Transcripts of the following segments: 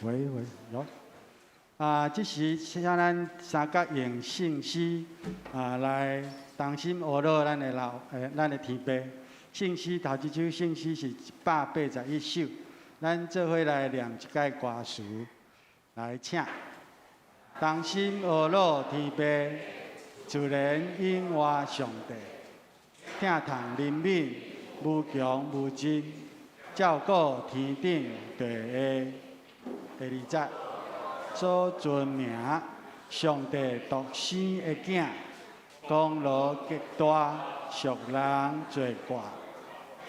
喂喂，有。啊，這時請咱三角用聖詩啊來同心呵咾咱的老誒，咱的天父。聖詩頭一首聖詩是181首，咱做伙來念一擺歌詞，來請。同心呵咾天父，自然永活上帝，疼痛憐憫，無窮無盡，照顧天頂地下。第二節，所尊名上帝獨生的囝，功勞極大，贖人罪過，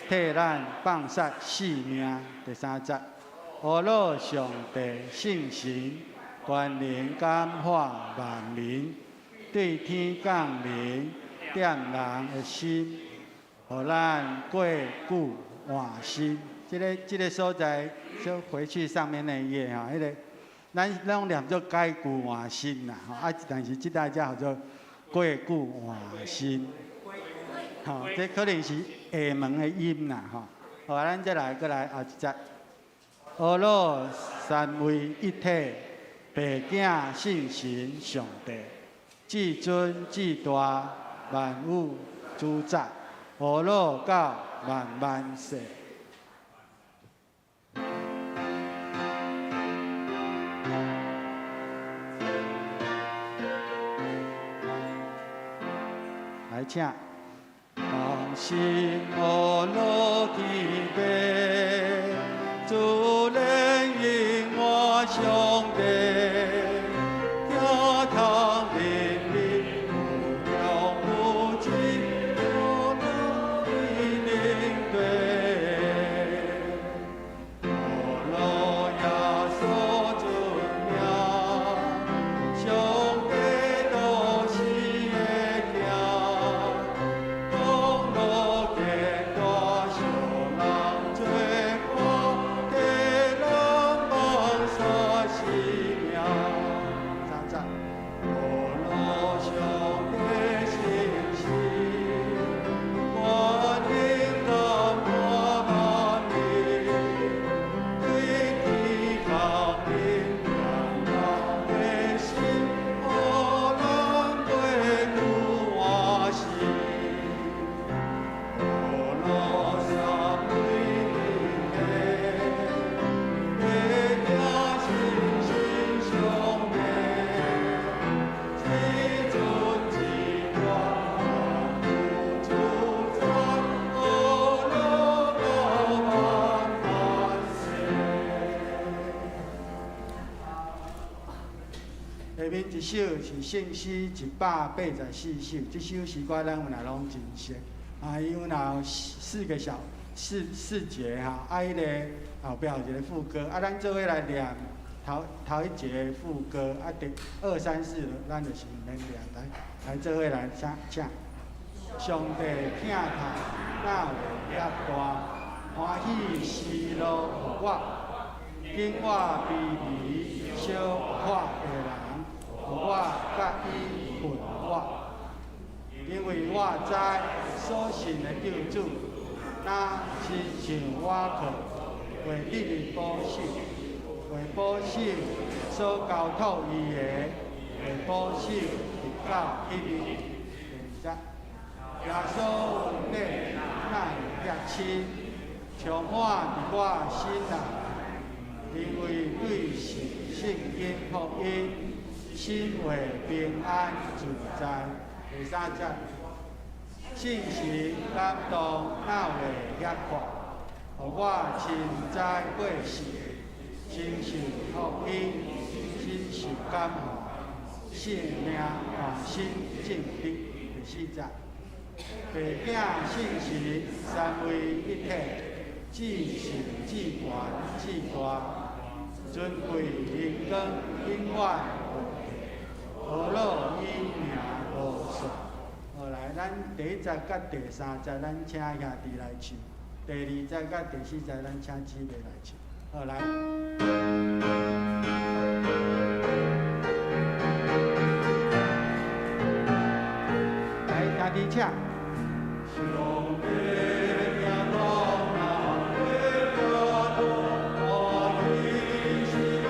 替咱放殺性命。第三節，呵咾上帝聖神，權能感化萬民，對天降臨，點人的心，予咱過久換新。這個所在，就回去上面那一頁哈，彼個咱攏念做改舊換新啦，吼啊，但是這代才叫做過久換新，吼，這可能是廈門的音啦，吼。好，咱再來，閣來後一節。呵咾三位一體，父子聖神上帝，至尊至大，萬有主宰，呵咾到萬萬世。來請。同心呵咾天父，自然永活上帝，疼痛憐憫，無窮無盡，呵咾天頂地。呵咾耶穌尊名，上帝獨生的囝，功勞極大，贖人罪過，替咱放殺性命。三節，呵咾上帝聖神，權能感化萬民，對天降臨，點人的心，予咱過久換新。呵咾三位一體，父子聖神上帝，至尊至大，萬有主宰，呵咾到萬萬世。下面一首是聖詩184首，這首詩歌咱有若攏真熟。啊，伊有若有四個小四節哈，啊，彼個後壁有一個副歌，啊，咱做伙來念頭頭一節副歌，啊，第二三四咱就是毋免念，來來做伙來請請。上帝疼痛哪會遐大，歡喜喜樂予我，緊我卑微小可的人，予我佮伊奮活。因為我知所信的救主，若親像我靠，會得力保守，會保守所交託伊的，會保守直到彼日。第二節，耶穌恩典哪會遐深，充滿佇我心內，因為對信聖經福音，心會平安自在。第三節，聖神感動哪會遐闊，予我深知過世，深受福音，深受感化，性命換新正直。第四節，父子聖神三位一體，至聖至懸至大，尊貴榮光永遠無盡，呵咾伊名無數。後來，咱第一節佮第三節，咱請兄弟來唱；第二節佮第四節，咱請姊妹來唱。好，來。來，兄弟請。上帝疼痛哪會遐大，歡喜喜樂。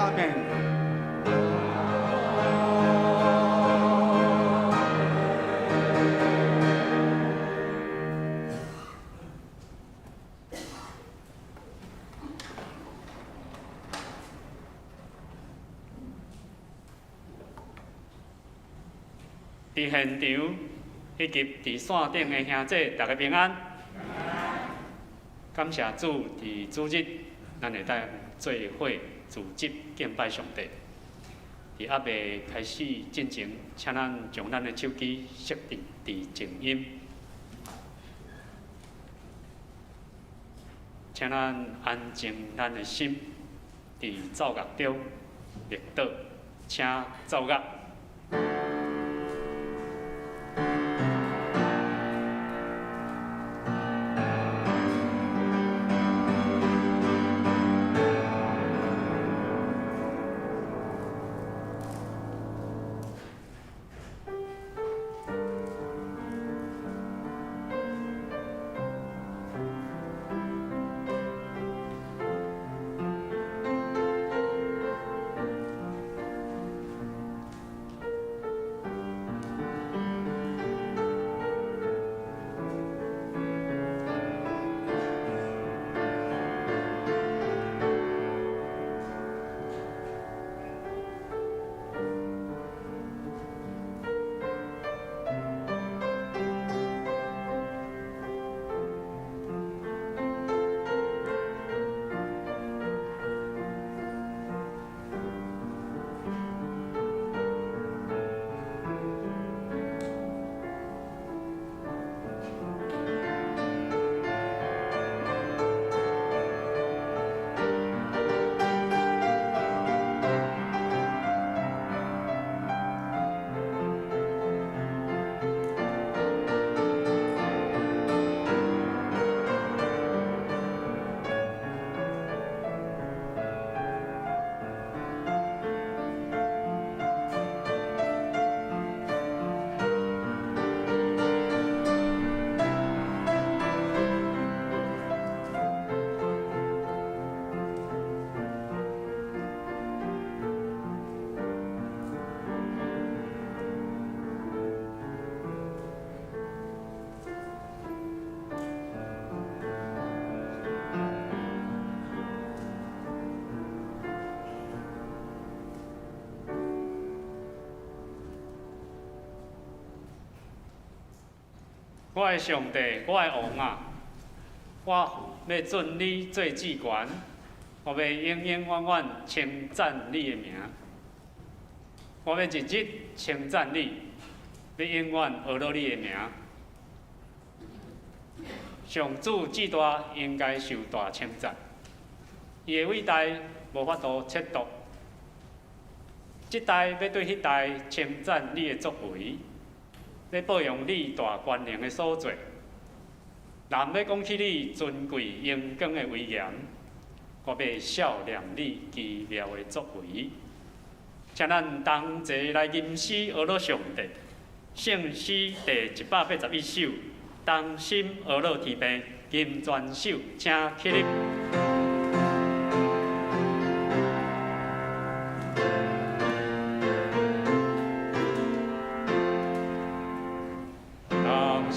阿們。佇現場以及佇線頂的兄弟，大家平安。感謝主，佇主日，咱會當做伙組織敬拜上帝。佇猶未開始進前，請咱將咱的手機設定佇靜音，請咱安靜咱的心，佇奏樂中默禱，請奏樂。我的上帝，我的王啊，我欲尊你做至懸，我欲永永遠遠稱讚你的名。我欲日日稱讚你，欲永遠呵咾你的名。上主至大，應該受大稱讚。伊的偉大無法度測度。這代欲對彼代稱讚你的作為。欲報揚你大權能的所作，人欲講起你尊貴榮光的威嚴，我欲數念你奇妙的作為。請咱同齊來吟詩呵咾上帝，聖詩第181首，同心呵咾天父，吟全首，請起立。同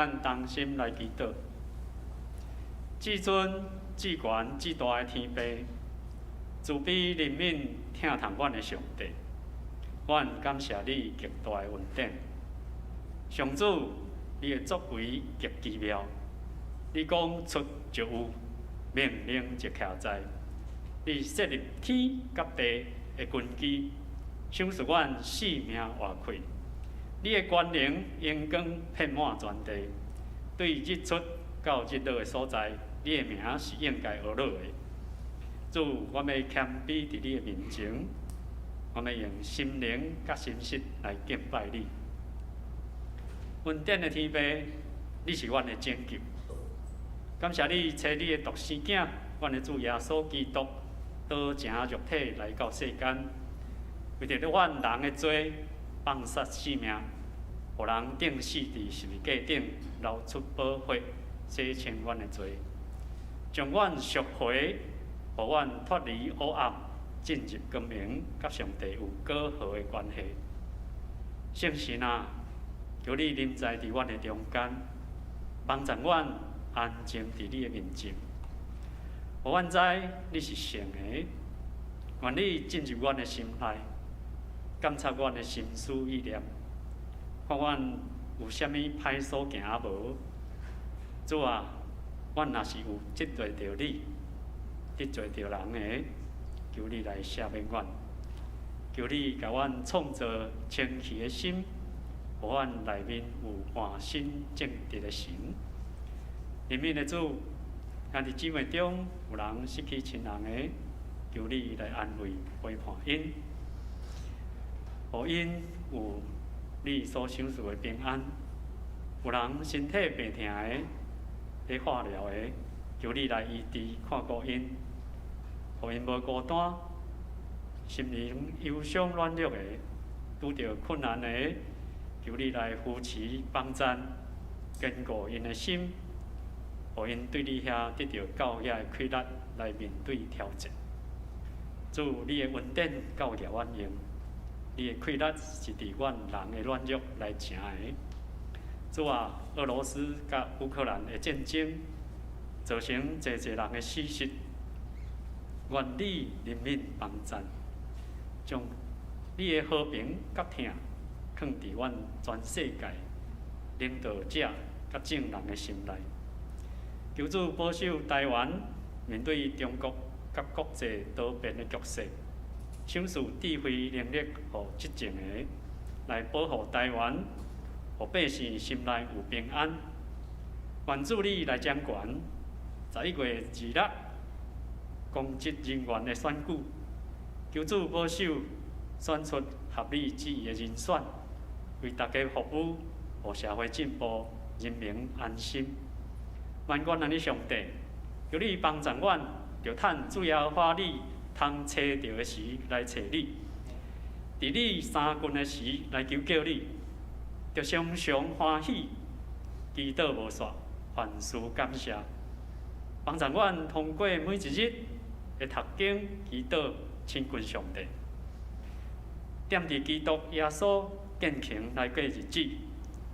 咱同心來祈禱。至尊、至懸、至大的天父，慈悲憐憫、疼痛阮的上帝，阮感謝你極大的恩典。上主，你的作為極奇妙，你講出就有，命令就徛在。你設立天佮地的根基，賞賜阮性命活氣。你的權能榮光遍滿全地，對日出到日落的所在，你的名是應該呵咾的。主，我欲謙卑佇你的面前，我欲用心靈佮心實來敬拜你。恩典的天父，你是阮的拯救。感謝你差你的獨生囝，阮的主耶穌基督，道成肉體來到世間，為著阮人的罪，放捨性命，予人釘死佇十字架頂，流出寶血，洗清阮的罪，將阮贖回，予阮脫離黑暗，進入光明，佮上帝有和好的關係。聖神啊，求你臨在佇阮的中間，幫助阮安靜佇你的面前，予阮知你是聖的，願你進入阮的心內，監察阮的心思意念，看阮有啥物歹所行無？主啊，阮若是有得罪著你，得罪著人的，求你來赦免阮，求你共阮創造清氣的心，予阮內面有換新正直的神。憐憫的主，兄弟姊妹中有人失去親人的，求你來安慰陪伴𪜶，予𪜶有你所賞賜的平安。有人身體病疼的，咧化療的，求你來醫治看顧𪜶，予𪜶無孤單。心靈憂傷軟弱的，拄著困難的，求你來扶持幫贊，堅固𪜶的心，予𪜶對你遐得著夠額的氣力來面對挑戰。主，你的恩典夠額阮用，你的氣力是佇阮人的軟弱來成的。主啊，俄羅斯佮烏克蘭的戰爭，造成濟濟人的死失，願你憐憫幫贊，將你的和平佮疼，囥佇阮全世界領導者佮眾人的心內。求主保守台灣面對中國佮國際多變的局勢，賞賜智慧能力予執政的，來保護台灣，予百姓心內有平安。願主你來掌權。11月26公職人員的選舉，求主保守選出合你旨意的人選，為大家服務，予社會進步，人民安心。萬願咱的上帝，求你幫助阮，著趁主耶和華你通揣著的時來揣你，佇你相近的時來求叫你，著常常歡喜，祈禱無煞，凡事感謝。幫助阮通過每一日的讀經、祈禱、親近上帝，踮佇基督耶穌堅強來過日子，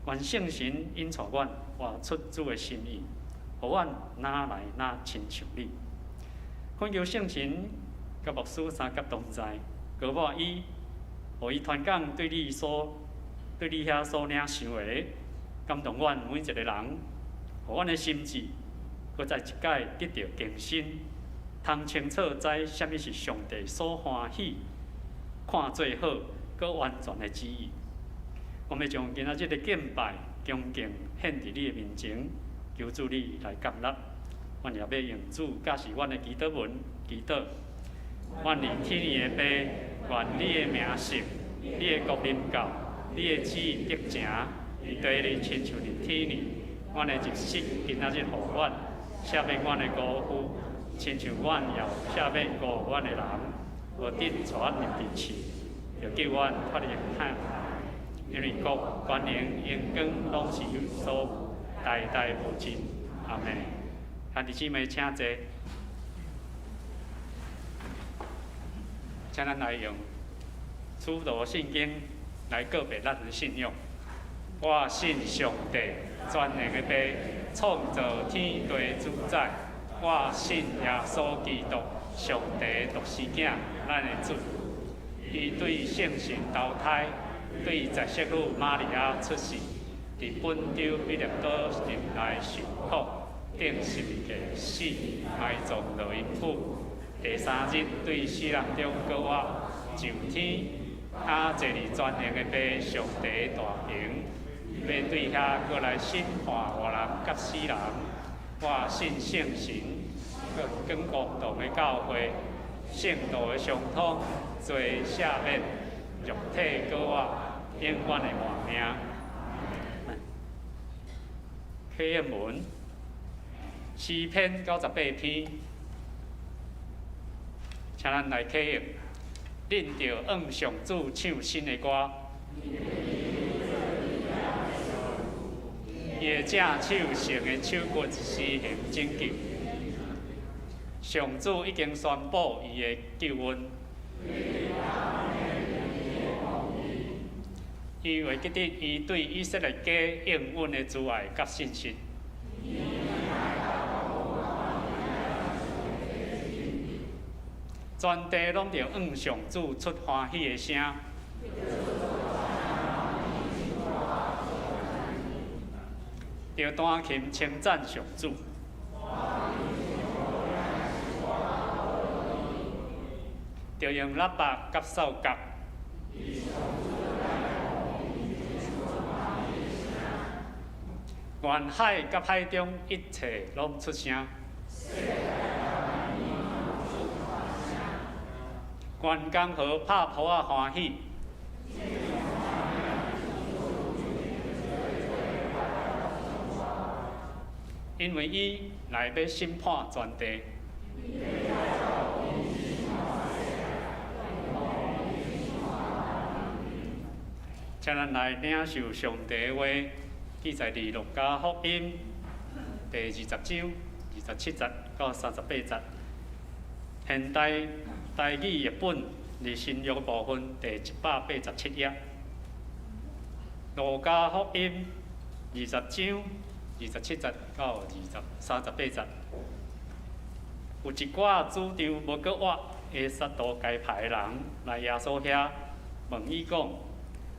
願聖神引帶阮活出主的心意，予阮愈來愈親像你。懇求聖神佮牧師三佮同在，膏抹伊，予伊傳講對你遐所領受的，感動阮每一個人，予阮的心智閣再一擺得著更新，通清楚知啥物是上帝所歡喜、看做好、閣完全的旨意。我欲將今仔日的敬拜、恭敬獻佇你的面前，求主你來接納。阮也欲用主教示阮的祈禱文祈禱。阮佇天的父，願你的名聖，你的國臨到，你的旨意得成，佇地裡親像佇天裡。阮的日食今仔日予阮，赦免阮的辜負，親像阮也赦免辜負阮的人，無得帶阮入佇試，著救阮脫離歹。因為國、權能、榮光，攏是你所有，代代無盡。阿們。兄弟姊妹請坐，請咱來用使徒信經來告白咱的信仰。我信上帝，全能的父，創造天地主宰。我信耶穌基督，上帝獨生囝，咱的主。伊對聖神投胎，對十色女瑪利亞出世，佇本丟彼拉多入內受苦，釘十字架死，埋葬落陰府。第三日對死人中閣活，上天，啊坐佇全能的父上帝大權，欲對遐閣來審判活人佮死人。我信聖神，閣共同的教會，聖徒的相通，罪赦免，肉體閣活，永遠的活命。啟應文，詩篇98篇，請咱來啟應。恁著向上主唱新的歌，伊的正手成的手骨施行拯救。上主已經宣布伊的救恩，伊會記得伊對以色列家應允的慈愛佮信實。全地攏著向上主出歡喜的聲，著彈琴稱讚上主，著用喇叭佮哨角，願海佮海中一切攏出聲。願江河拍波仔歡喜，因為伊來欲審判全地。請咱來領受上帝的話，記載佇路加福音第20章27節到38節。現代台語譯本佇新約部分第187頁。路加福音20章27節到38節，有一寡主張無閣活的撒都該派的人來耶穌遐問伊講：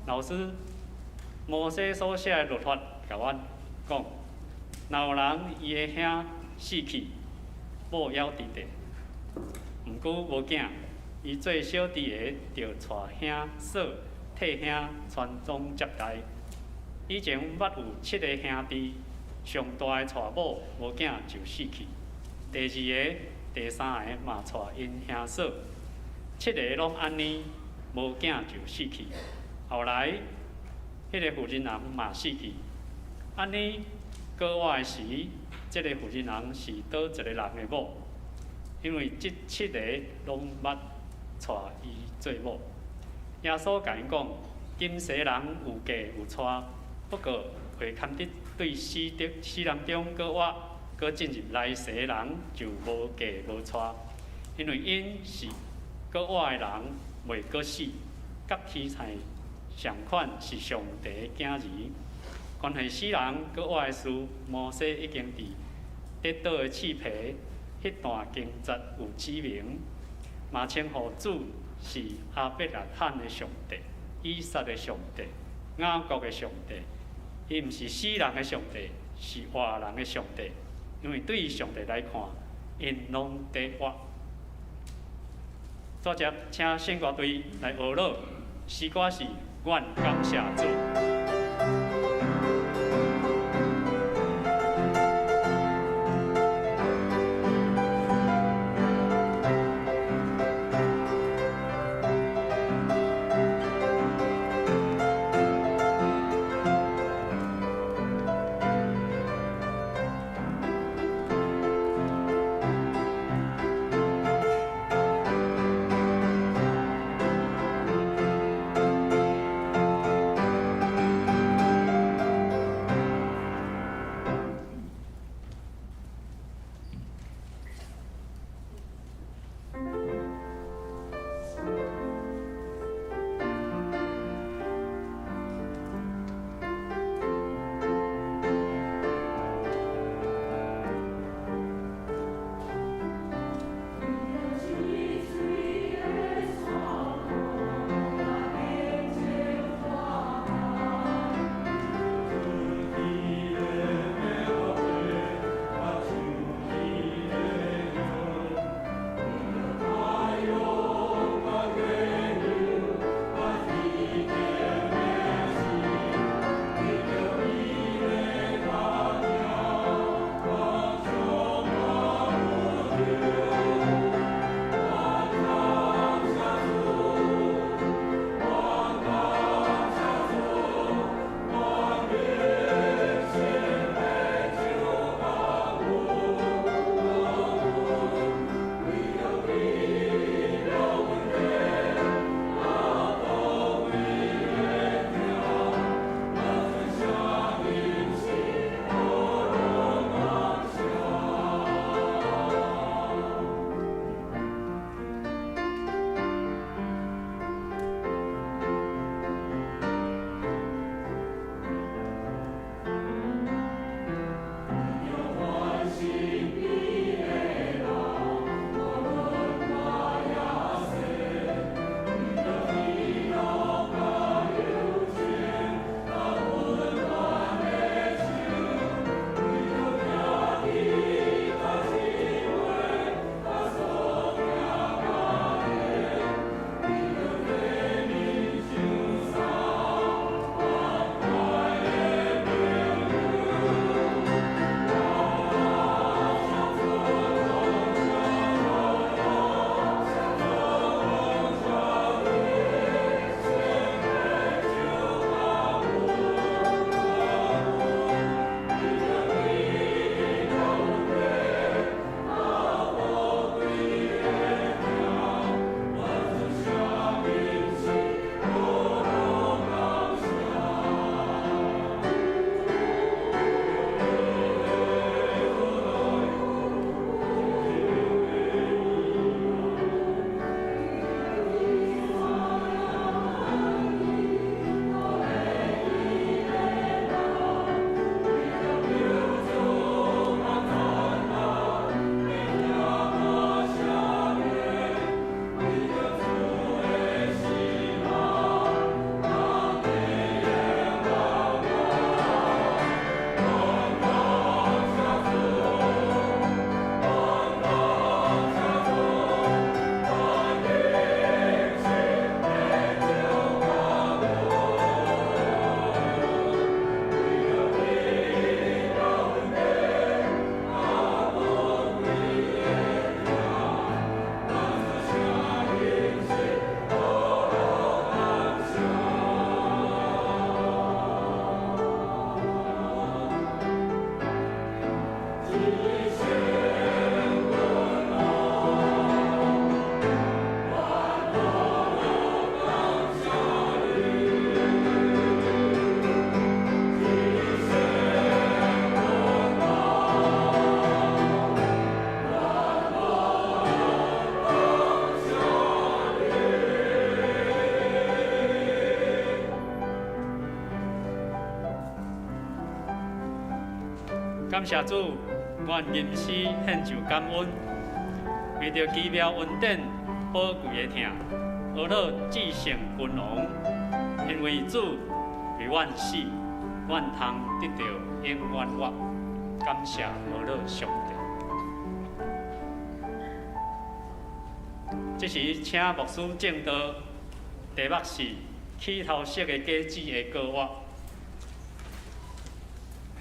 老師，摩西所寫的律法共阮講，若有人伊的兄死去，某猶佇咧，毋過無囝，伊做小弟的著娶兄嫂替兄傳宗接代。以前捌有七个兄弟，上大的娶某無囝就死去，第二个、第三个嘛娶𪜶兄嫂，七个攏按呢，無囝就死去。後來，彼个婦人人嘛死去，按呢閣活的時，這个婦人人是佗一個人的某？因為這七个攏捌娶伊做某。耶穌共𪜶講：今世人有嫁有娶，不過袂堪得對死人中閣活，閣進入來世的人就無嫁無娶，因為𪜶是閣活的人，袂閣死，佮天使仝款是上帝的囝兒。關係死人閣活的事，摩西已經佇跌倒的翅皮彼段經節有指明，嘛稱呼主是亞伯拉罕的上帝、以撒的上帝、雅各的上帝。伊毋是死人的上帝，是活人的上帝。因為對上帝來看，𪜶攏佇活。煞接請聖歌隊來學樂，詩歌是願感謝主。願感謝主，阮吟詩獻上感恩，為著奇妙恩典寶貴的疼，阿樂至聖君王，因為主為阮死，阮通得著永遠活。感謝阿樂上帝。這時，請牧師證道，題目是起頭色的果子的過活。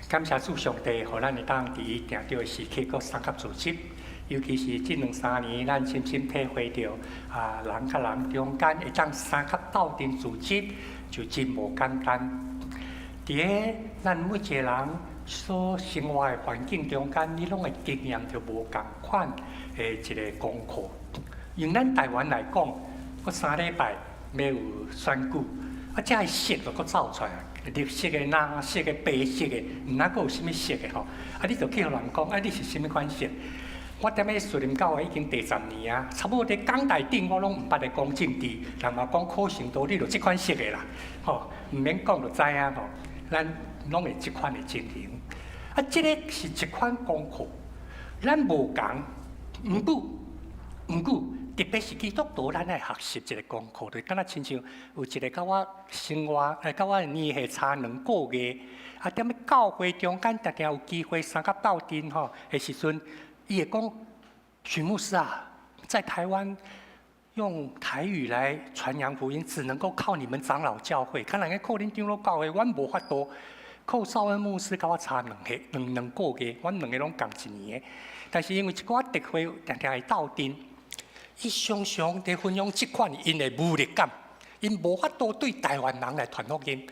感謝主上帝，予咱會當佇伊定著的時刻，閣相佮聚集。尤其是這兩三年，咱深深體會著啊，人佮人中間會當相佮鬥陣聚集，就真無簡單。佇咧咱每一個人所生活的環境中間，你攏會經驗著無仝款的一个功課。用咱台灣來講，閣3禮拜欲有選舉，啊，這个色就閣走出來，綠色的、藍色的、白色的，毋知閣有啥物色的吼。啊，你就去予人講，啊，你是啥物款色？我踮咧樹林教會已經第十年啊，差不多佇講台頂我攏毋捌咧講政治，人嘛講可成道你就這款色的啦，吼，毋免講就知影吼，咱攏會這款的情形。啊，這个是一款功課，咱無仝，毋過，特別是基督徒，咱愛學習一个功課，就敢若親像有一个佮我生活，佮我年歲差2個月，啊，踮咧教會中間，定定有機會相佮鬥陣吼的時陣，伊會講，許牧師啊，在台灣用台語來傳揚福音，只能夠靠你們長老教會。可能靠恁長老教會，阮無法度。靠紹恩牧師佮我差兩歲，兩個月，阮兩个攏仝一年的。但是因為一寡特會，定定會鬥陣。伊常常佇分享這款𪜶的無力感，𪜶無法度對台灣人來傳福音，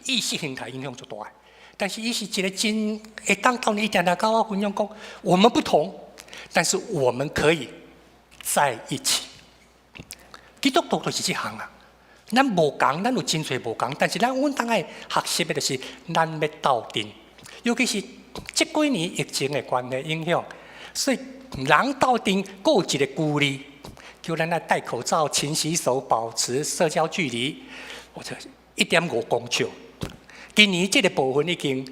意識形態影響足大。但是伊是一个真會當當伊定定佮我分享講，我們不同，但是我們可以在一起。基督徒就是這項啊，咱無仝，咱有真濟無仝，但是咱穩當愛學習的就是咱欲鬥陣，尤其是這幾年疫情的關係影響，所以人鬥陣閣有一个距離。叫咱愛戴口罩、勤洗手、保持社交距離，我這1.5公尺。今年這个部分已經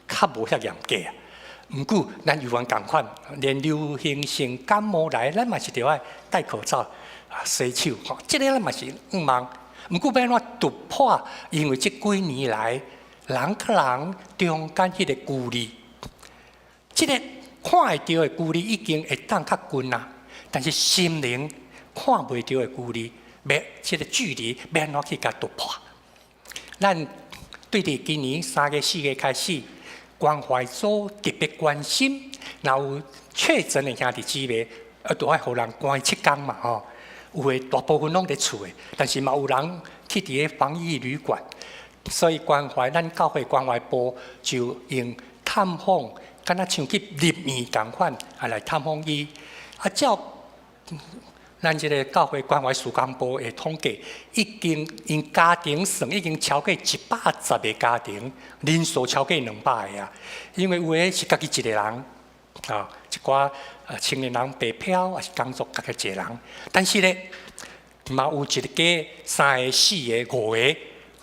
較無遐嚴格啊。毋過咱猶原仝款，連流行性感冒來，咱嘛是著愛戴口罩、啊洗手，吼，這个咱嘛是毋茫。毋過欲按怎突破？因為這幾年來，人佮人中間彼个距離，這个看會著的距離已經會當較近啊，但是心靈看袂著的距離，欲這个距離欲按怎去共突破？咱對佇今年3月4月開始，關懷組特別關心，若有確診的兄弟姊妹，啊，著愛予人關7工嘛吼。有的大部分攏佇厝的，但是嘛有人去佇咧防疫旅館，所以關懷咱教會關懷部就用探訪，敢若像去入院仝款，啊來探訪伊，啊照咱這个教會關懷事工部的統計，已經𪜶家庭算已經超過110個家庭，人數超過200個啊。因為有的是家己一個人，啊，一寡青年人白漂，抑是工作家己一個人，但是咧，嘛有一家三個、四個、五個，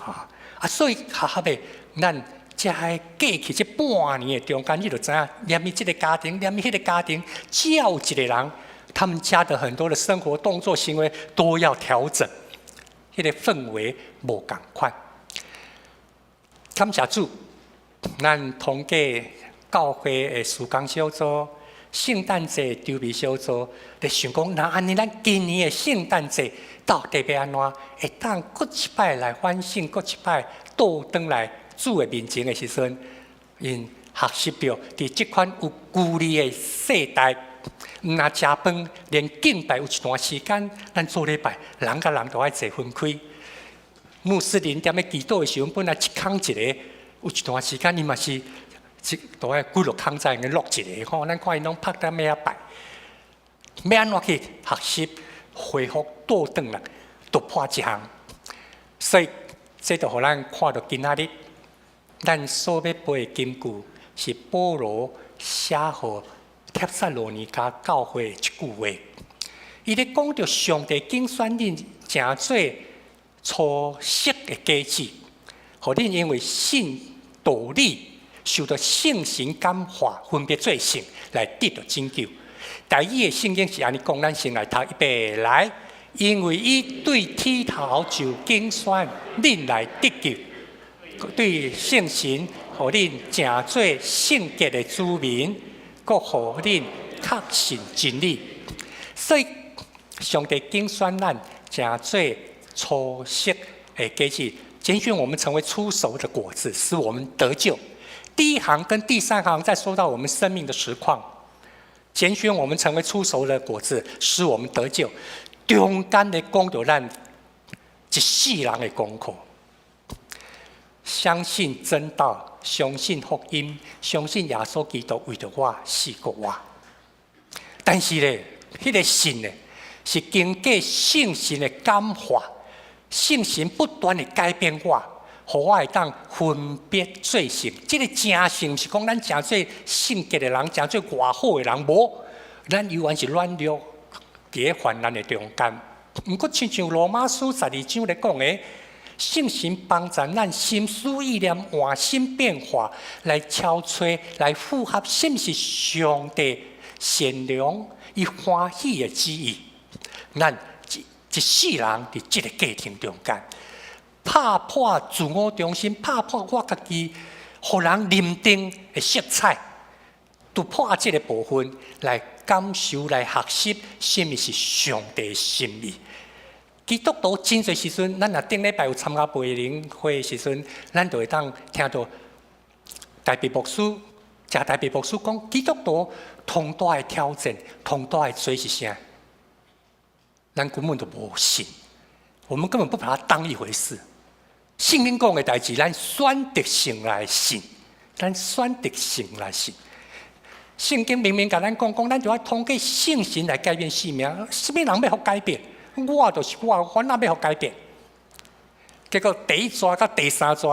啊，啊，所以合合的，咱才喺過去這半年的中間，你就知影，連伊這个家庭，連伊彼个家庭，只要有一個人，他們家的很多的生活動作行為都要調整，彼个氛圍無仝款。感謝主，咱統計教會的事工小組、聖誕節籌備小組，咧想講，若按呢，咱今年的聖誕節到底欲按怎？會當閣一擺來反省，閣一擺倒轉來主的面前的時陣，𪜶學習著佇這款有距離的世代。毋若食飯，連敬拜有一段時間，咱做禮拜，人佮人都愛坐分開。穆斯林踮咧祈禱的時陣，本來一空一个，有一段時間伊嘛是一都愛幾落空才會落一个吼。咱看𪜶攏拍踮遐拜，欲按怎去學習恢復倒轉來突破這項？所以這就予咱看著今仔日，咱所欲背的金句是保羅寫予帖撒羅尼迦教會的一句話，伊咧講著上帝揀選恁成做初熟的果子，予恁因為信道理，受著聖神感化，分別做聖，來得著拯救。台語的聖經是按呢講，咱先來讀，預備來，因為伊對剃頭受揀選，恁來得救，對聖神，予恁成做聖潔的子民，閣予恁確信真理。所以上帝揀選咱成做初熟的果子，揀選我們成為初熟的果子，使我們得救。第一行跟第三行在說到我們生命的實況，揀選我們成為初熟的果子，使我們得救。中間的講著咱一世人的功課，相信真道，相信福音，相信耶穌基督為著我死閣活。但是咧，彼個信呢，是經過聖神的感化，聖神不斷的改變我，予我會當分別做聖。這個成聖是講咱成做聖潔的人，成做偌好的人，無，咱猶原是軟弱，佇咧患難的中間。毋過，親像羅馬書12章咧講的，聖神幫助咱心思意念換新變化，來超揣，來符合啥物是上帝善良伊歡喜的旨意。咱一世人佇這個過程中間，拍破自我中心，拍破我家己，予人認定的色彩，突破這個部分來感受、來學習，啥物是上帝心意。基督徒真濟時陣，咱若頂禮拜有參加培靈會的時陣，咱就會當聽著大衛牧師，謝大衛牧師講，基督徒上大的挑戰、上大的罪是啥？咱根本就無信，我們根本不把它當一回事。聖經講的代誌，咱選擇性來信，咱選擇性來信。聖經明明共咱講，講咱就愛通過聖神來改變生命。啥物人欲予改變？我就是我，我哪欲予改變？結果第一逝佮第三逝，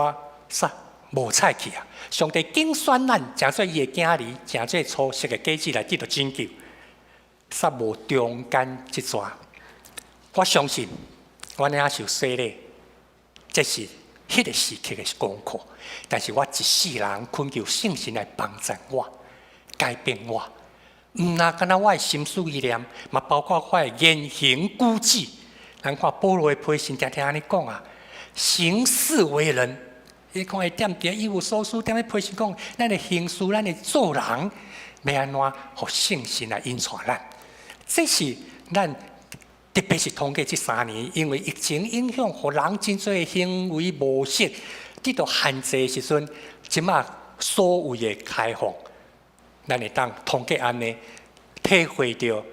煞無彩去啊！上帝揀選咱，成做伊的囝兒，成做初熟的果子來得著拯救，煞無中間這逝。我相信，阮遐受洗禮，這是彼個時刻的功課。但是我一世人懇求聖神來幫助我，改變我。毋若干焦我的心思意念，嘛包括我的言行舉止。咱看保羅的批信，定定按呢講啊，行事為人，伊講會踮佇以弗所書踮咧批信講，咱的行事，咱的做人，欲按怎予聖神來引帶咱？這是咱特別是通過這3年，因為疫情影響，予人真濟行為模式得著限制的時陣，這馬所謂的開放，咱會當通過按呢體會著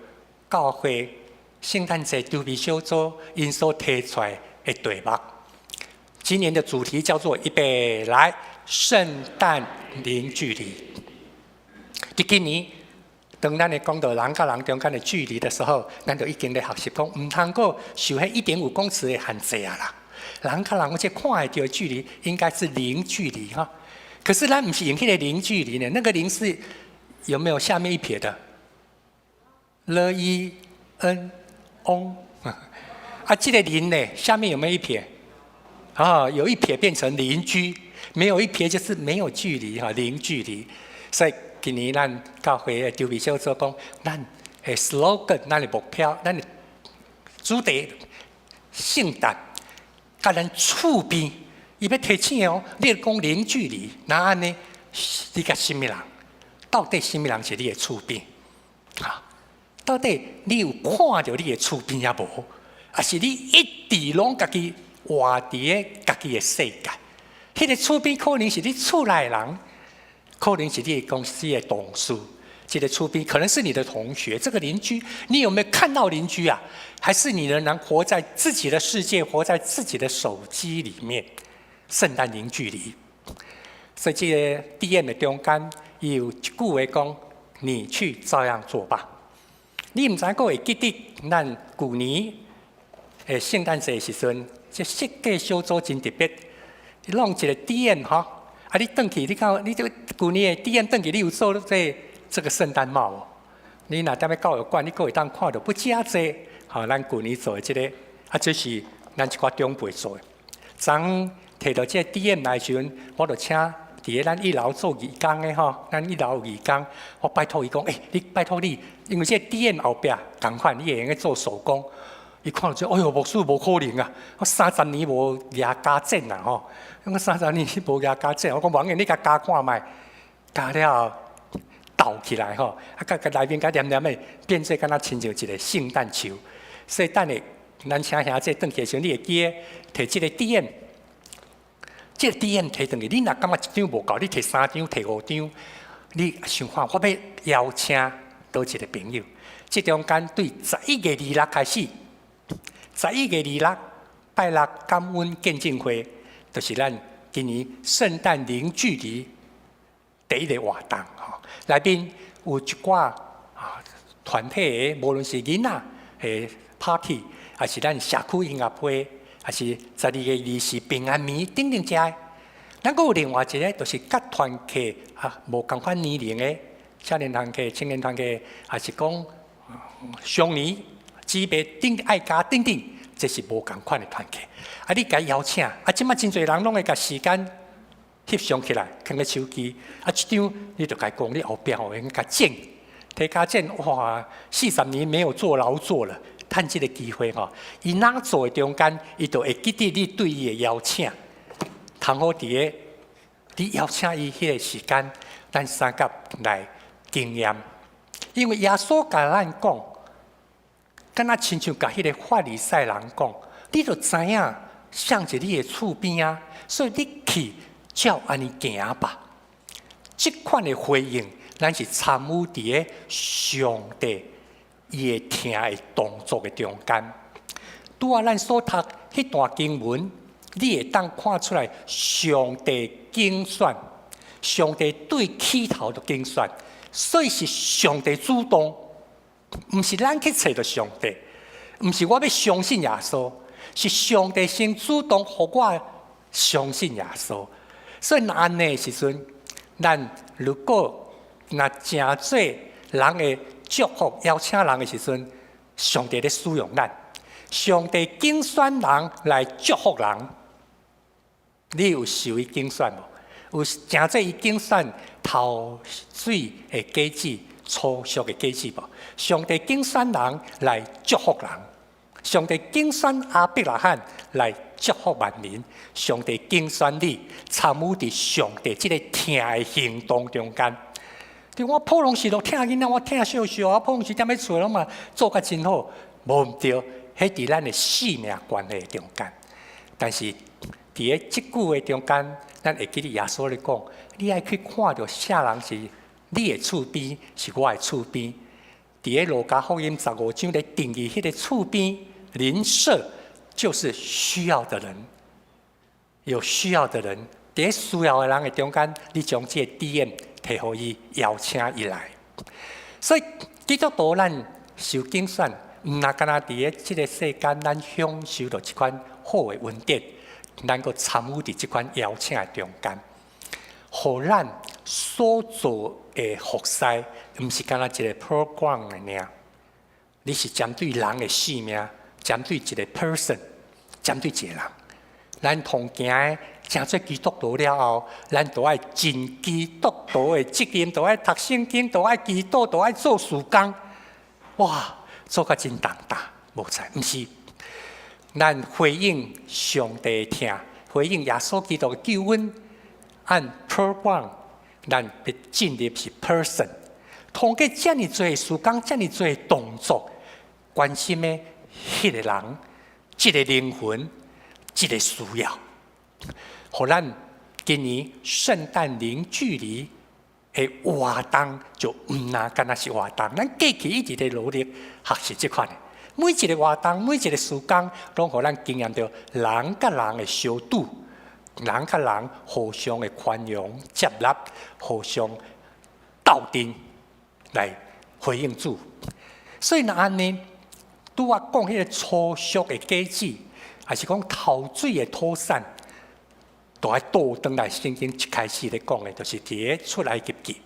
教會聖誕節籌備小組𪜶所提出來的題目。今年的主題叫做“預備來聖誕零距離”。佇今年，當咱咧講著人佮人中間的距離的時候，咱就已經咧學習講，毋通閣受彼1.5公尺的限制啊啦。人佮人我這看會著的距離應該是零距離哈。可是咱毋是用彼個零距離呢？那個零是有沒有下面一撇的？L I N O 啊，這個零呢，下面有沒有一撇？啊，有一撇變成鄰居，沒有一撇就是沒有距離哈，零距離。所以今年咱教會的籌備小組講，咱的 slogan，咱的目標，咱的主題，聖誕，佮咱厝邊，伊欲提醒哦，你講零距離，那按呢？你佮啥物人？到底啥物人是你的厝邊？啊，到底你有看著你的厝邊抑無？抑是你一直攏家己活佇咧家己的世界？彼個厝邊可能是你厝內人，可能是你公司的同事，這個厝邊可能是你的同學，這個鄰居，你有沒有看到鄰居啊？還是你仍然活在自己的世界，活在自己的手機裡面？聖誕零距離，所以這個 D M 的中間有一句話講：你去照樣做吧。你毋知閣會記得咱舊年的聖誕節時陣，這設計小組真特別，弄一個 D M 吼，啊，你轉去，你看，你這舊年的 D M 轉去，你有做這個聖誕帽無？你若踮咧教育館，你閣會當看著不止遮濟。吼，咱舊年做的這個，啊，這是咱一寡長輩做的。昨昏提著這個 D M 來時陣，我就請佇咧咱一樓做義工的吼，咱一樓有義工，我拜託伊講，欸，你拜託你，因為這個 DM 後壁仝款，你會用得做手工。伊看著這，哎喲，牧師無可能啊！我三十年無舉鉸剪啦吼，我三十年無舉鉸剪，我講無要緊，你共鉸看覓，鉸了後鬥起來吼，啊，共共內面共黏黏的，變做敢若親像一個聖誕樹。所以等下咱請兄姊轉去的時陣，你會記得提這個 DM，這個 DM 提轉去，你若感覺一張無夠，你提三張、提五張，你想看我欲邀請佗一個朋友。這中間對11月26開始。11月26拜六感恩見證會，就是咱今年聖誕零距離第一個活動吼。內面有一寡啊團體的，無論是囡仔的 party，還是咱社區音樂會，還是12月24平安暝等等遮的。咱閣有另外一個，就是佮團契啊無仝款年齡的少年團契、青年團契，還是講雙年。姊妹等愛家等等，這是無仝款的團契。啊，你共伊邀請，啊，這擺真濟人攏會共時間翕相起來，囥咧手機。啊，這張你就共伊講，你後壁吼會用共剪，提鉸剪，哇，40年沒有做勞作了，趁這個機會吼，伊若做的中間，伊就會記得你對伊的邀請。通好佇个你邀請伊彼個時間，咱相佮來經驗，因為耶穌共咱講。敢若親像共彼个法利賽人講，你就知影誰佇你的厝邊啊，所以你去照按呢行吧。這款的回應，咱是參與佇个上帝伊的疼的動作的中間。拄仔咱所讀彼段經文，你會當看出來上帝揀選，上帝對起頭就揀選，所以是上帝主動。毋是咱去揣著上帝，毋是我欲相信耶穌，是上帝先主動予我相信耶穌。所以若按呢的時陣，咱如果若成做人的祝福，邀請人的時陣，上帝咧使用咱，上帝揀選人來祝福人。你有受伊揀選無？有成做伊揀選頭水的果子？初熟的果子無？上帝揀選人來祝福人，上帝揀選亞伯拉罕來祝福萬民，上帝揀選你參與佇上帝這個疼的行動中間。對我普通時都疼囡仔，我疼小小啊，普通時踮咧厝攏嘛做甲真好，無毋對，彼佇咱的性命關係中間。但是佇咧這句話中間，咱會記得耶穌咧講，你愛去看著啥人是你的厝邊，是我的厝邊。佇咧路加福音15章咧定義彼個厝邊鄰舍，就是需要的人，有需要的人，佇咧需要的人的中間，你將這個 DM 提予伊，邀請伊來。所以基督徒咱受揀選，毋若干焦佇咧這個世間，咱享受著這款好的恩典，咱閣參與佇這款邀請的中間，予咱所做的服侍，毋是干焦一個 program 爾爾，你是針對人的性命，針對一個 person，針對一個人。咱同行的，成做基督徒了後，咱都愛盡基督徒的責任，都愛讀聖經，都愛祈禱，都愛做事工。哇，做甲真重擔，無錯，毋是。咱回應上帝的疼，回應耶穌基督的救恩，按 program，咱欲進入是 person。通過遮爾濟事工，遮爾濟動作，關心的彼個人，這個靈魂，這個需要，予咱今年聖誕零距離的活動就毋若干焦是活動，咱過去一直咧努力學習這款的，每一個活動，每一個時間，攏予咱經驗著人佮人的相拄，人佮人互相的寬容、接納，互相鬥陣來回應主。所以若按呢，拄仔講彼個初熟的果子，還是講頭水的土產，都愛倒轉來聖經一開始咧講的，就是佇咧出埃及記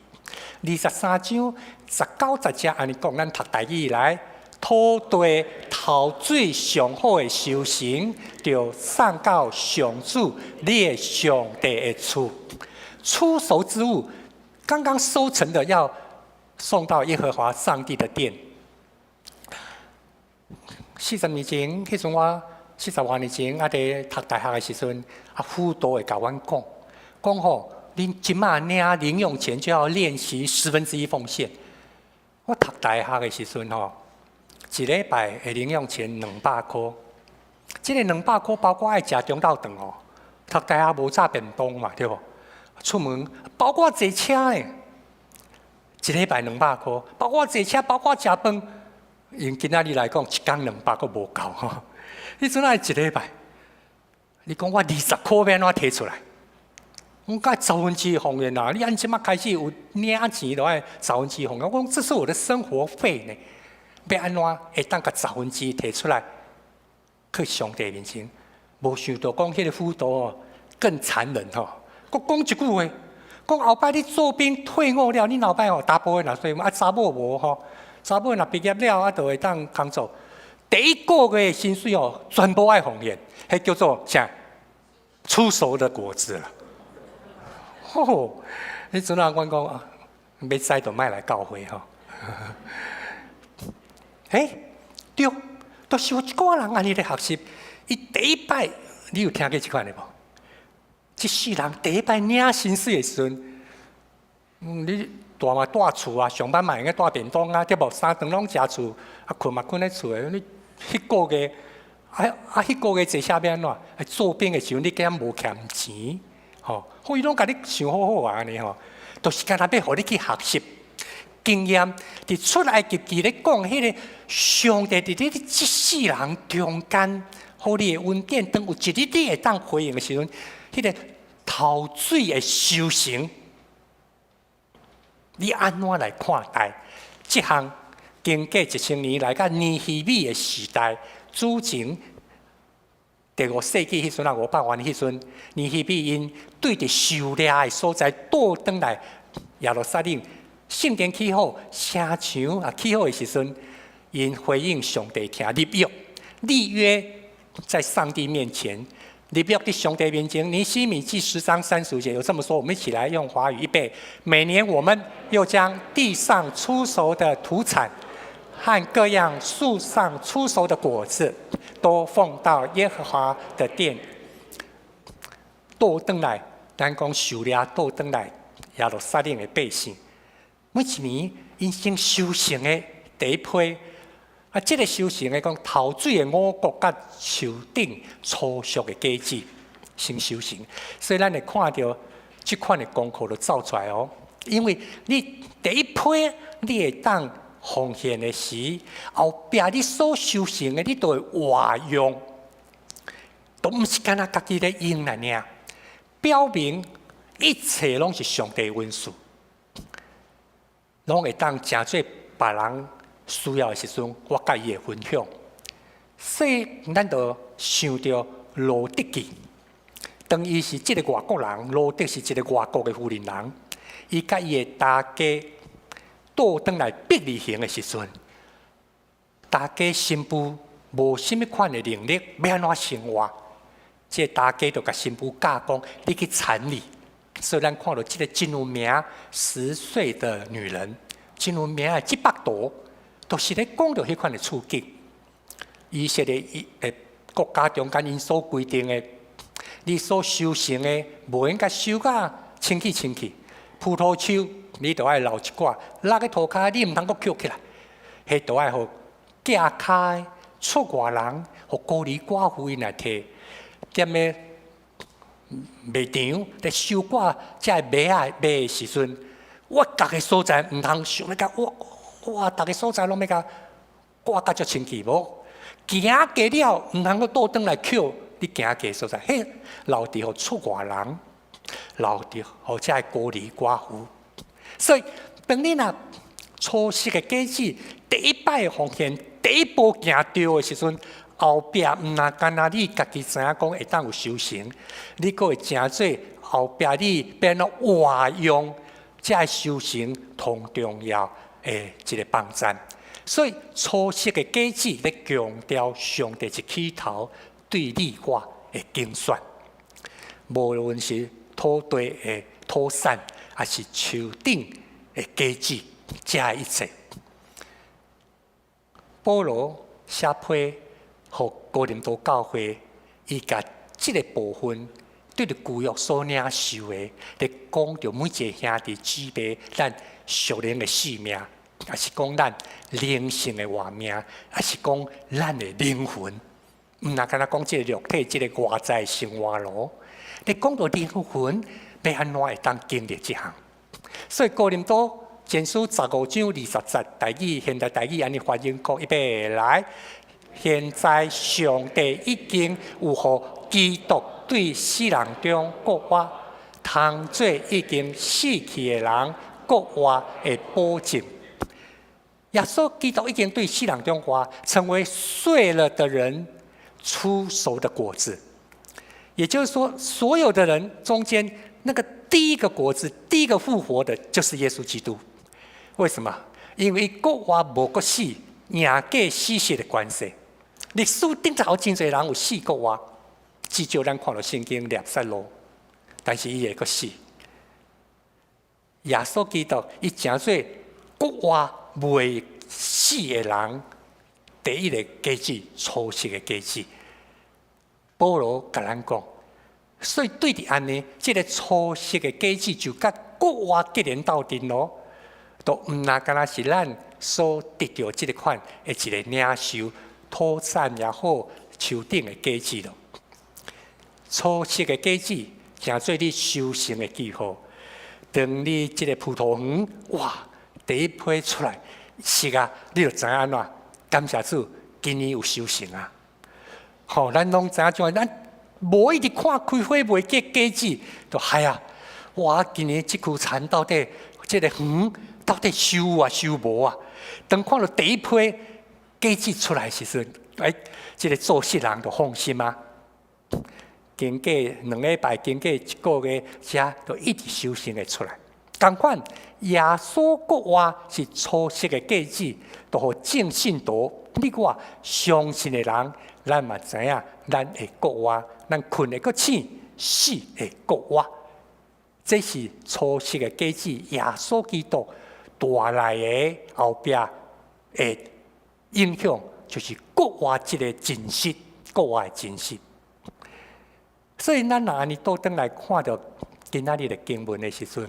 23章19、10節按呢講，咱讀台語來，土地頭水上好的收成，著送到上主你的上帝的厝。初熟之物，剛剛收成的要送到耶和華上帝的殿。40年前，彼陣我40外年前，佇讀大學的時陣，輔導會共阮講，講吼，恁這馬領零用錢就要練習十分之一奉獻。我讀大學的時陣吼，一禮拜的零用錢兩百箍，這个兩百箍包括愛食中晝頓哦。讀大學無炸便當嘛，對無？出門包括坐車呢，一禮拜兩百箍，包括坐車，包括食飯。用今仔日來講，一工兩百閣無夠吼。彼陣愛一禮拜，你講我20箍欲按怎提出來？我講十分之一奉獻啊！你按這馬開始有領錢，就愛十分之一奉獻。我講這是我的生活費呢，欲按怎會當共十分之一提出來去上帝面前？無想到講彼个輔導哦更殘忍吼！閣講一句話，講後擺你做兵退伍了，你後擺吼查埔的若說啊查某無吼，查某若畢業了啊，就會當工作。第一個月薪水哦，全部愛奉獻，彼叫做啥？初熟的果子啦。吼！彼陣啊，阮講啊，欲知就莫來教會吼。欸，對，就是有一寡人按呢咧學習。伊第一擺，你有聽過這款的無？這世人第一擺領薪水的時陣，你蹛嘛蹛厝啊，上班嘛會用帶便當啊，對無？三頓攏食厝，啊，睏嘛睏咧厝的。你彼個月，彼個月坐車欲按怎？做兵的時陣，你敢無欠錢？吼，伊攏共你想好好啊，按呢吼，就是干焦欲予你去學習經驗。佇出埃及記咧講，彼个上帝佇你這世人中間，予你的恩典，當有一日你會當回應的時陣，彼个頭水的收成，你按怎來看待？這項經過1000年來到尼希米的時代，主前第五世紀彼陣啊，500外年彼陣，尼希米𪜶對佇狩獵的所在倒轉來耶路撒冷聖殿起好，城牆啊起好的時陣，𪜶回應上帝聽立約，立約在上帝面前，立約佇上帝面前。尼希米記10章35節有這麼說，我們一起來用華語預備。每年我們又將地上初熟的土產和各樣樹上初熟的果子，都奉到耶和華的殿。倒轉來，咱講狩獵倒轉來耶路撒冷的百姓，每一年𪜶先收成的第一批，啊，這个收成的講頭水的五穀佮樹頂初熟的果子先收成，所以咱會看著這款的功課就走出來哦。因為你第一批你會當奉獻的時，後壁你所收成的，你都會活用，都毋是干焦家己咧用來爾，表明一切攏是上帝恩賜，攏會當成做別人需要的時陣，我佮伊會分享。所以咱就想著路得記，當伊是這个外國人，路得是一个外國的婦人人，伊佮伊的大家倒轉來伯利恆的時陣，大家新婦無啥物款的能力，欲按怎生活？這个大家就共新婦教講，你去田裡。所以咱看著這个真有名10歲的女人，真有名的這幅圖，都是咧講著彼款的處境。以色列伊的國家中間，𪜶所規定的，你所收成的，無應該收甲清氣清氣。葡萄樹你著愛留一寡，落去塗跤你毋通閣抾起來，彼著愛予寄跤出外人，予孤兒寡婦𪜶來提。踮咧麥場咧收割這个麥仔麥的時陣，我逐个所在毋通想欲共我哇，逐个所在攏欲共割甲足清氣無？行過了，毋通閣倒轉來抾你行過所在，彼留佇予出外人，留佇予這个孤兒寡婦。所以，當你若初熟的果子第一擺奉獻，第一步行對的時陣，後壁毋若干焦你家己知影講會當有收成，你閣會成做後壁你欲按怎活用這个收成同重要的一个幫贊。所以初熟的果子咧強調上帝一起頭對你我的揀選，無論是土地的土土產，抑是樹頂的果子，這一切。保羅寫批予哥林多教會，伊共這个部分對著舊約所領受的，咧講著每一个兄弟姊妹，咱屬靈的性命，抑是講咱靈性的活命，抑是講咱的靈魂，毋若干焦講這个肉體，這个外在生活囉。咧講著靈魂，欲按怎會當經歷這項？所以哥林多前書15章20節，台語現代台語按呢翻譯講，預備來。現在上帝已經有予基督對死人中復活，通做已經死去的人復活的保證。耶穌基督已經對死人中復活，成為睡了的人初熟的果子。也就是說，所有的人中間那個第一個果子、第一個復活的，就是耶穌基督。為什麼？因為復活無閣死，贏過死死的關係。歷史頂頭真濟人有死復活，至少咱看著聖經拉撒路，但是伊會閣死。耶穌基督伊成做復活未死的人，第一个果子，初熟的果子。保羅共咱講，所以對佇按呢，這个初熟的果子就佮復活結連鬥陣囉，都毋若干焦是咱所得著這个款的一个領受土產也好，樹頂的果子囉。初熟的果子，成做你收成的記號。當你這个葡萄園，哇，第一批出來熟啊，你就知影按怎？感謝主，今年有收成啊！吼，咱攏知影種，咱無一直看開花未結果子，就害啊！哇，今年這區田到底這个園到底收啊收無啊？當看著第一批果子出來時陣，欸，這个做穡人就放心啊。經過2禮拜，經過一個月，遮就一直收成會出來。仝款，耶穌復活是初熟的果子，就予眾信徒，你我相信的人，咱嘛知影，咱會復活，咱睏會閣醒，死會復活。這是初熟的果子，耶穌基督帶來的後壁的影響，就是復活這个真實，復活的真實。所以，咱若按呢倒轉來看著今仔日的經文的時陣，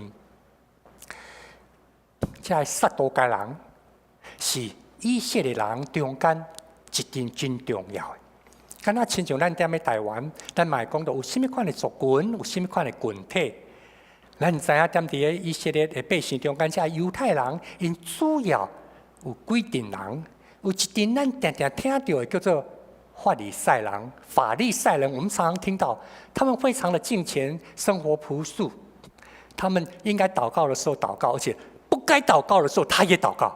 這个撒都該人是以色列人中間一陣真重要的。敢若親像咱踮咧台灣，咱嘛會講著有啥物款的族群，有啥物款的群體。咱知影踮佇咧以色列的百姓中間，這猶太人𪜶主要有幾陣人，有一陣咱定定聽著的叫做法利賽人。法利賽人，我們常常聽到，他們非常的敬虔，生活樸素。他們應該禱告的時候禱告，而且不該禱告的時候他也禱告。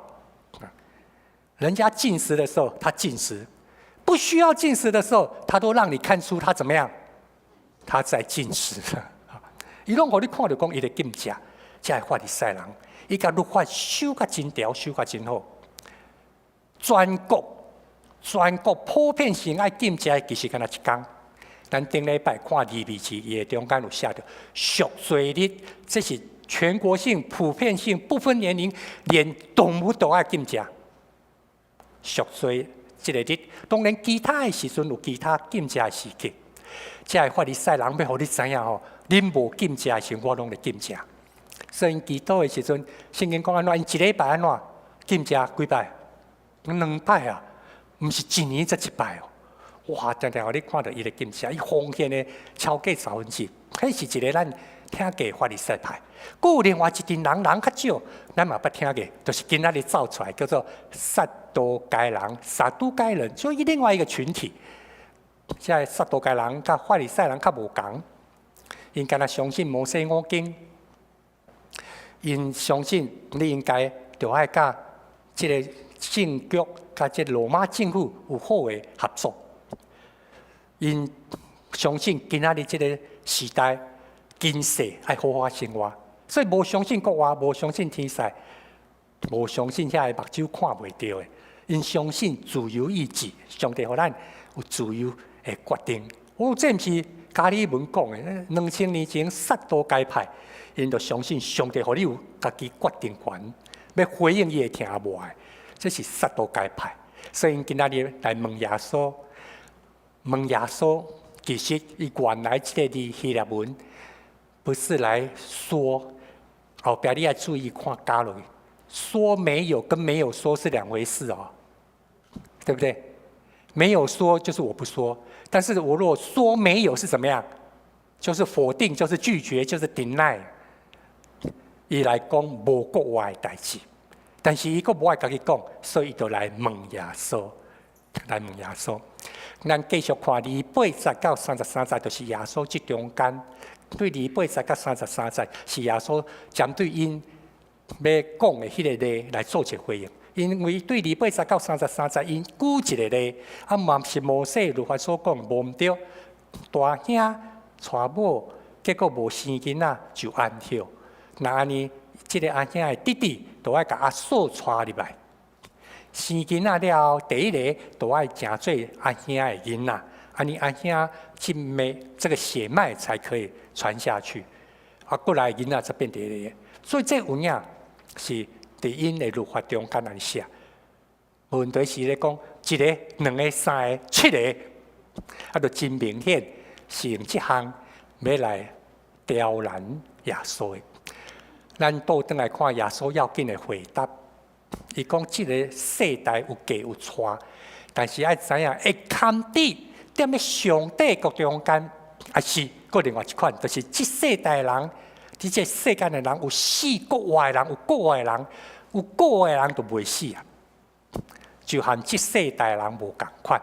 人家禁食的時候他禁食，不需要禁食的時候，他都讓你看出他怎麼樣，他在禁食。伊攏予你看著講伊咧禁食，這个法利賽人，伊共律法守甲真牢，守甲真好。全國普遍性愛禁食的，其實干焦一工。咱頂禮拜看利未記，伊的中間有寫著贖罪日，這是全國性、普遍性、不分年齡，連動物都愛禁食。贖罪這个日，當然其他的時陣有其他禁食的時刻。這个法利賽人欲予你知影吼，恁無禁食的時陣，我攏咧禁食。所以祈禱的時陣，聖經講按怎？𪜶一禮拜按怎禁食幾擺？兩擺啊，毋是一年才一擺哦。哇！定定予你看著伊咧禁食，伊奉獻的超過十分之一，彼是一个咱聽過法利賽派。閣有另外一陣人，人較少，咱嘛捌聽過，就是今仔日走出來叫做撒都該人、撒都該人，所以另外一個群體。這个撒都該人佮法利賽人較無仝，𪜶敢若相信摩西五經，𪜶相信你應該著愛佮這个政局、佮這羅馬政府有好的合作。𪜶相信今仔日這个時代，今世愛好好生活，所以無相信復活，無相信天使，無相信遐个目睭看袂著的。𪜶相信自由意志，上帝予咱有自由的決定，哦，這毋是加爾文講的，2000年前撒都該派，𪜶就相信上帝予你有家己決定權，欲回應伊會聽無愛，這是撒都該派。所以𪜶今仔日來問耶穌，問耶穌，其實伊原來這个字希臘文不是來說，後壁你愛注意看加落去，說沒有跟沒有說是兩回事哦，對不對？沒有說就是我不說，但是我若說沒有是怎麼樣？就是否定，就是拒絕，就是 deny。伊來講無國活的代誌，但是伊閣無愛家己講，所以伊就來問耶穌，來問耶穌。咱繼續看28節到33節，就是耶穌這中間，對28節到33節是耶穌針對𪜶欲講的彼个例來做一個回應。因為對28節到33節，𪜶舉一个例，啊嘛是摩西律法所講無毋對，大兄娶某，結果無生囡仔就安息。若按呢，這个阿兄的弟弟就愛共阿嫂娶入來，生囡仔了後，第一个就愛成做阿兄的囡仔，按呢阿兄這脈這个血脈才可以傳下去，啊，過來囡仔才變第二个，所以這有影是佇𪜶的律法中間按呢寫。問題是咧講一个、兩个、三个、七个，啊，就真明顯是用這項欲來刁難耶穌的。咱倒轉來看耶穌要緊的回答，伊講這个世代有嫁有娶，但是愛知影會堪佇踮咧上帝國中間，抑是閣另外一款，就是這世代人，佇這世間的人有死閣活的人，有閣活的人，有閣活的人就袂死啊，就和這世代人無仝款，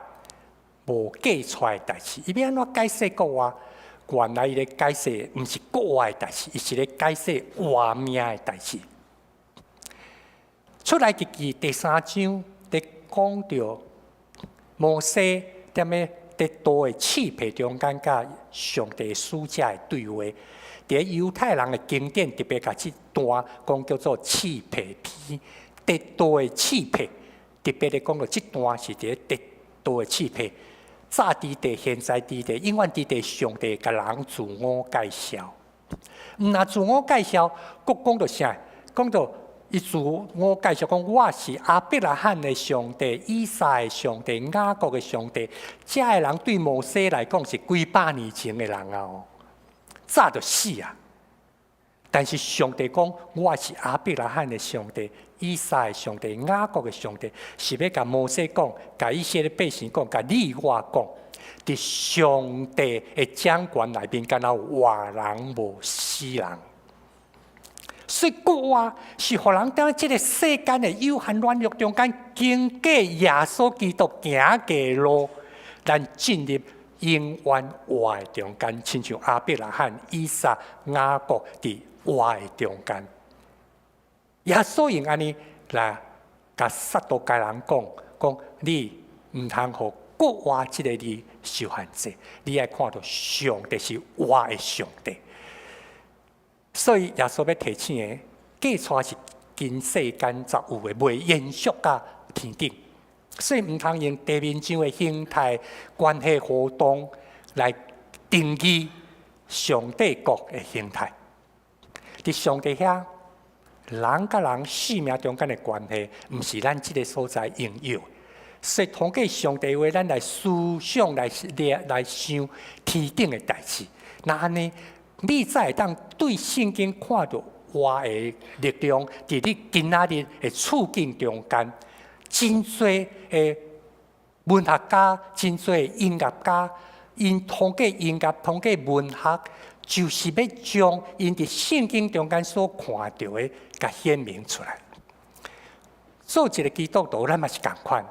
無嫁娶的代誌。伊欲按怎解釋閣活？原來伊咧解釋毋是閣活的代誌，伊是咧解釋活命的代誌。出埃及記第三章佇講著摩西踮咧佇刀的刺皮中間，佮上帝使者的對話。佇猶太人的經典特別共這段講叫做刺皮篇，佇刀的刺皮，特別咧講著這段是佇佇刀的刺皮。早佇地、現在佇地、永遠佇地，上帝共人自我介紹。毋若自我介紹，閣講著啥？講著伊自我介紹講，我是亞伯拉罕的上帝、以撒的上帝、雅各的上帝。這个人對摩西來講是幾百年前的人啊！哦，早就死啊！但是上帝講，我是亞伯拉罕的上帝、以撒的上帝、雅各的上帝，是欲共摩西講，共以色列百姓講，共你我講，佇上帝的掌權內面，敢若有活人無死人。所以閣活是予人佇這个世間的有限軟弱中間，經過耶穌基督行過路，咱進入永遠活的中間，親像亞伯拉罕、以撒、雅各佇活的中間。耶穌用按呢來共撒都該人講，講你毋通予閣活這个字受限制，你愛看著上帝是活的上帝。所以耶穌欲提醒的，嫁娶是今世間才有的，袂延續到天頂。所以毋通用地面上的形態、關係活動來定義上帝國的形態。佇上帝遐，人佮人性命中間的關係，毋是咱這个所在擁有。所以通過上帝話，咱來思想、來來想天頂的代誌。若按呢，你才會當對聖經看著活的力量，佇你今仔日的處境中間，真濟的文學家、真濟的音樂家，𪜶通過音樂、通過文學，就是欲將𪜶佇聖經中間所看著的，共顯明出來。做一个基督徒，咱嘛是仝款。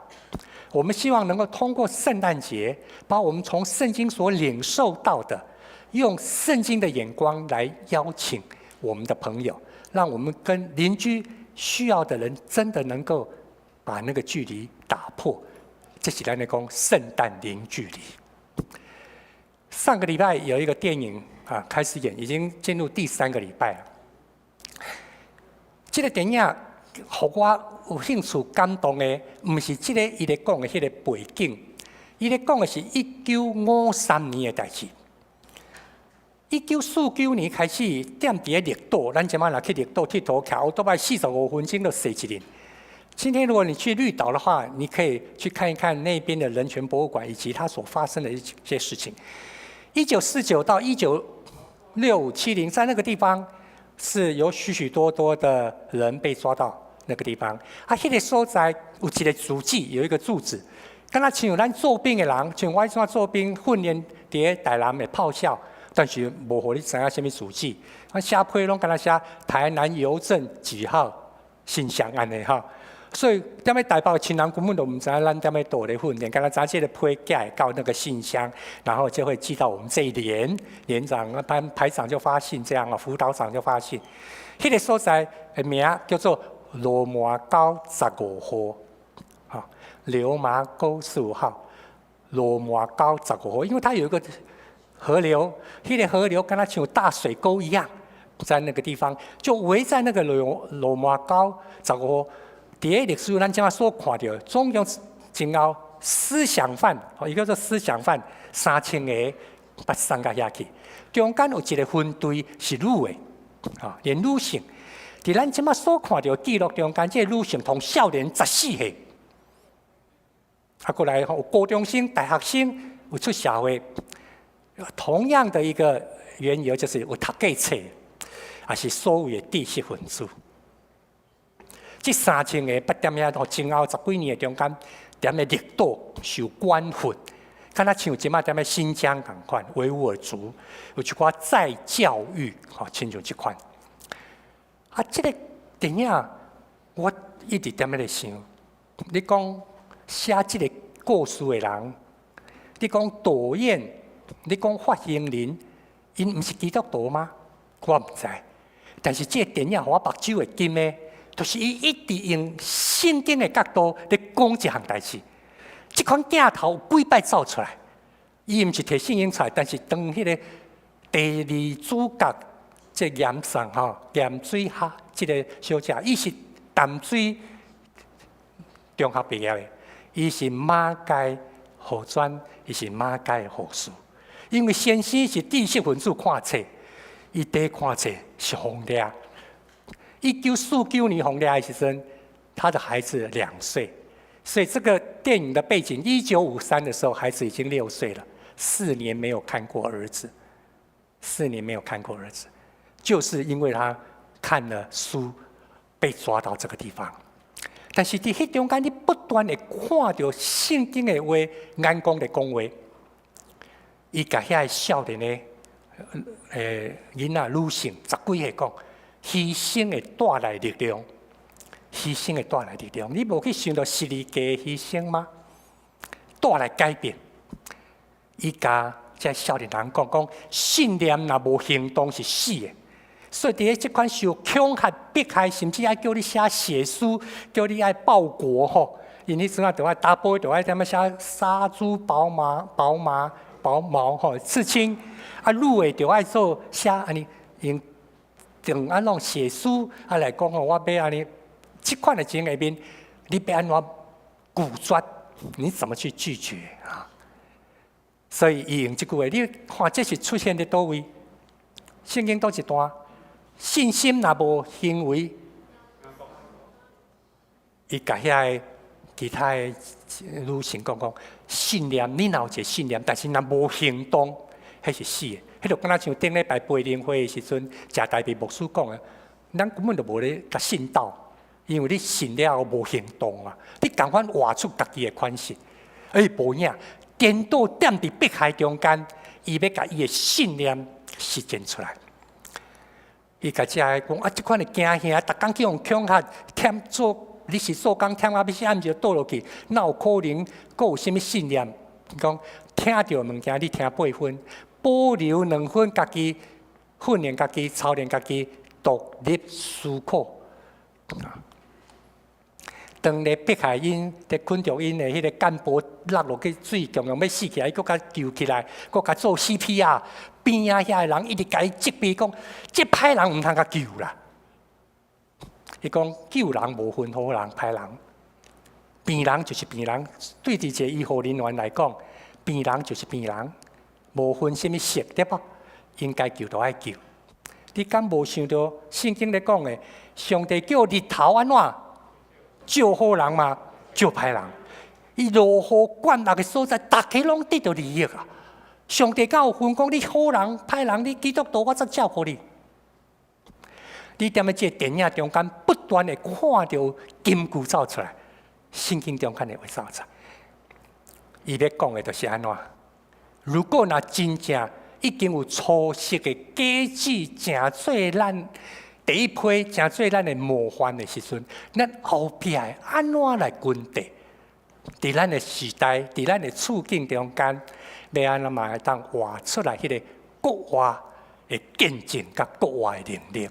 我們希望能夠通過聖誕節，把我們從聖經所領受到的，用聖經的眼光來邀請我們的朋友，讓我們跟鄰居需要的人真的能夠把那個距離打破。這是咱咧講聖誕零距離。上個禮拜有一個電影啊開始演，已經進入第三個禮拜了。這个電影予我有興趣感動的，毋是這个伊咧講的彼个背景，伊咧講的是1953年的代誌。1949年開始，踮佇咧綠島，咱這擺若去綠島𨑨迌，騎歐多拜45分鐘就踅一輪。今天如果你去綠島的話，你可以去看一看那邊的人權博物館以及它所發生的一些事情。1949到1965、70，在那個地方是有許許多多的人被抓到那個地方。啊，彼個所在有一個註記，有一個住址，敢若像咱做兵的人，像我以前做兵訓練佇咧台南的炮校。但是無予你知影啥物住址，啊寫批攏敢若寫台南郵政幾號信箱按呢吼，所以踮咧台北的親人根本都毋知影咱踮咧佗咧訓練，敢若知這個批寄會到那個信箱，然後就會寄到我們這一連連長、班排長就發信這樣啊，輔導長就發信。彼個所在的名叫做鱸鰻溝15號，哈，流麻溝15號，鱸鰻溝十五號，因為它有一個河流，彼個河流敢若像大水溝一樣，在那個地方就圍在那個鱸鰻溝15號。佇咧歷史，咱這擺所看著，總共前後思想犯，伊叫做思想犯3000個，捌送到遐去。中間有一個分隊是女的，啊，連女性。佇咱這擺所看著記錄中間，這個女性同少年14歲，啊，過來有高中生、大學生，有出社會。同樣的一個緣由，就是有讀過冊，也是所謂的知識分子。這3000個捌踮遐吼，前後十幾年的中間，踮咧綠島受關訓，敢若像這擺踮咧新疆仝款，維吾爾族有一寡再教育，吼，親像這款。啊，這個電影我一直踮咧想，你講寫這個故事的人，你講導演，你講發行人，𪜶毋是基督徒嗎？我毋知。但是這個電影予我目睭會金的，就是伊一直用聖經的角度咧講這項代誌。這款鏡頭有幾擺走出來，伊毋是提聖經出來，但是當彼個第二主角這嚴桑吼嚴水哈這個小姐，伊是淡水中學畢業的，伊是馬偕護專，伊是馬偕的護士。因為先生是知識分子看冊，伊第一看冊是予掠。1949年予掠的時陣，他的孩子2歲，所以這個電影的背景，1953的時候，孩子已經6歲了，四年沒有看過兒子，四年沒有看過兒子，就是因為他看了書，被抓到這個地方。但是佇彼中間，你不斷的看著聖經的話，眼光的講話。伊共遐個少年的囡仔女性十幾歲講，犧牲會帶來力量，犧牲會帶來力量。你無去想著十字架犧牲嗎？帶來改變。伊共這少年人講講，信念若無行動是死的。所以佇咧這款受恐嚇、迫害，甚至愛叫你寫血書，叫你愛報國吼。因彼陣仔著愛查埔，著愛踮咧寫殺豬拔毛、拔毛、拔毛吼，刺青。啊，女的著愛做寫按呢，用用按怎血書啊來講吼，我欲按呢，這款的情下面，你欲按怎拒絕？你怎麼去拒絕啊？所以伊用這句話，你看這是出現佇佗位？聖經佗一段？信心若無行為，伊共遐個其他的女性講講，信念你若有一個信念，但是若無行動，彼是死的。彼就敢若像頂禮拜培靈會的時陣，謝大衛牧師講的，咱根本就無咧共信道，因為你信了後無行動啊，你仝款活出家己的款式。欸，無影，顛倒踮佇迫害中間，伊欲共伊的信念實踐出來。伊共遮个講啊，這款的驚嚇，逐工去予恐嚇，忝做你是做工忝啊，欲死暗就倒落去，哪有可能閣有啥物信念？講聽著物件，你聽8分，保留2分，家己訓練家己，操練家己，獨立思考。當咧迫害𪜶，咧捆著𪜶的彼個幹部落落去水，強強欲死去，伊閣共救起來，閣共做 CPR。邊仔遐个人一直共伊責備講：這歹人毋通共救啦。伊講救人無分好人歹人，病人就是病人。對佇一個醫護人員來講，病人就是病人，無分啥物色，對無？應該救就愛救。你敢無想著聖經咧講的，上帝叫日頭按怎照好人嘛，照歹人。伊落雨灌落的所在，逐家攏得著利益啊！上帝敢有分講你好人歹人，你基督徒我才照顧你。你踮咧這个電影中間不斷的看著金句走出來，聖經中間的話走出來。伊欲講的就是按怎？如果若真正已經有初熟的果子，成做咱第一批，成做咱的模範的時陣，咱後壁的按怎來跟綴？佇咱的時代，佇咱的處境中間，欲按怎嘛會當活出來彼个國外的見證佮國外的能力？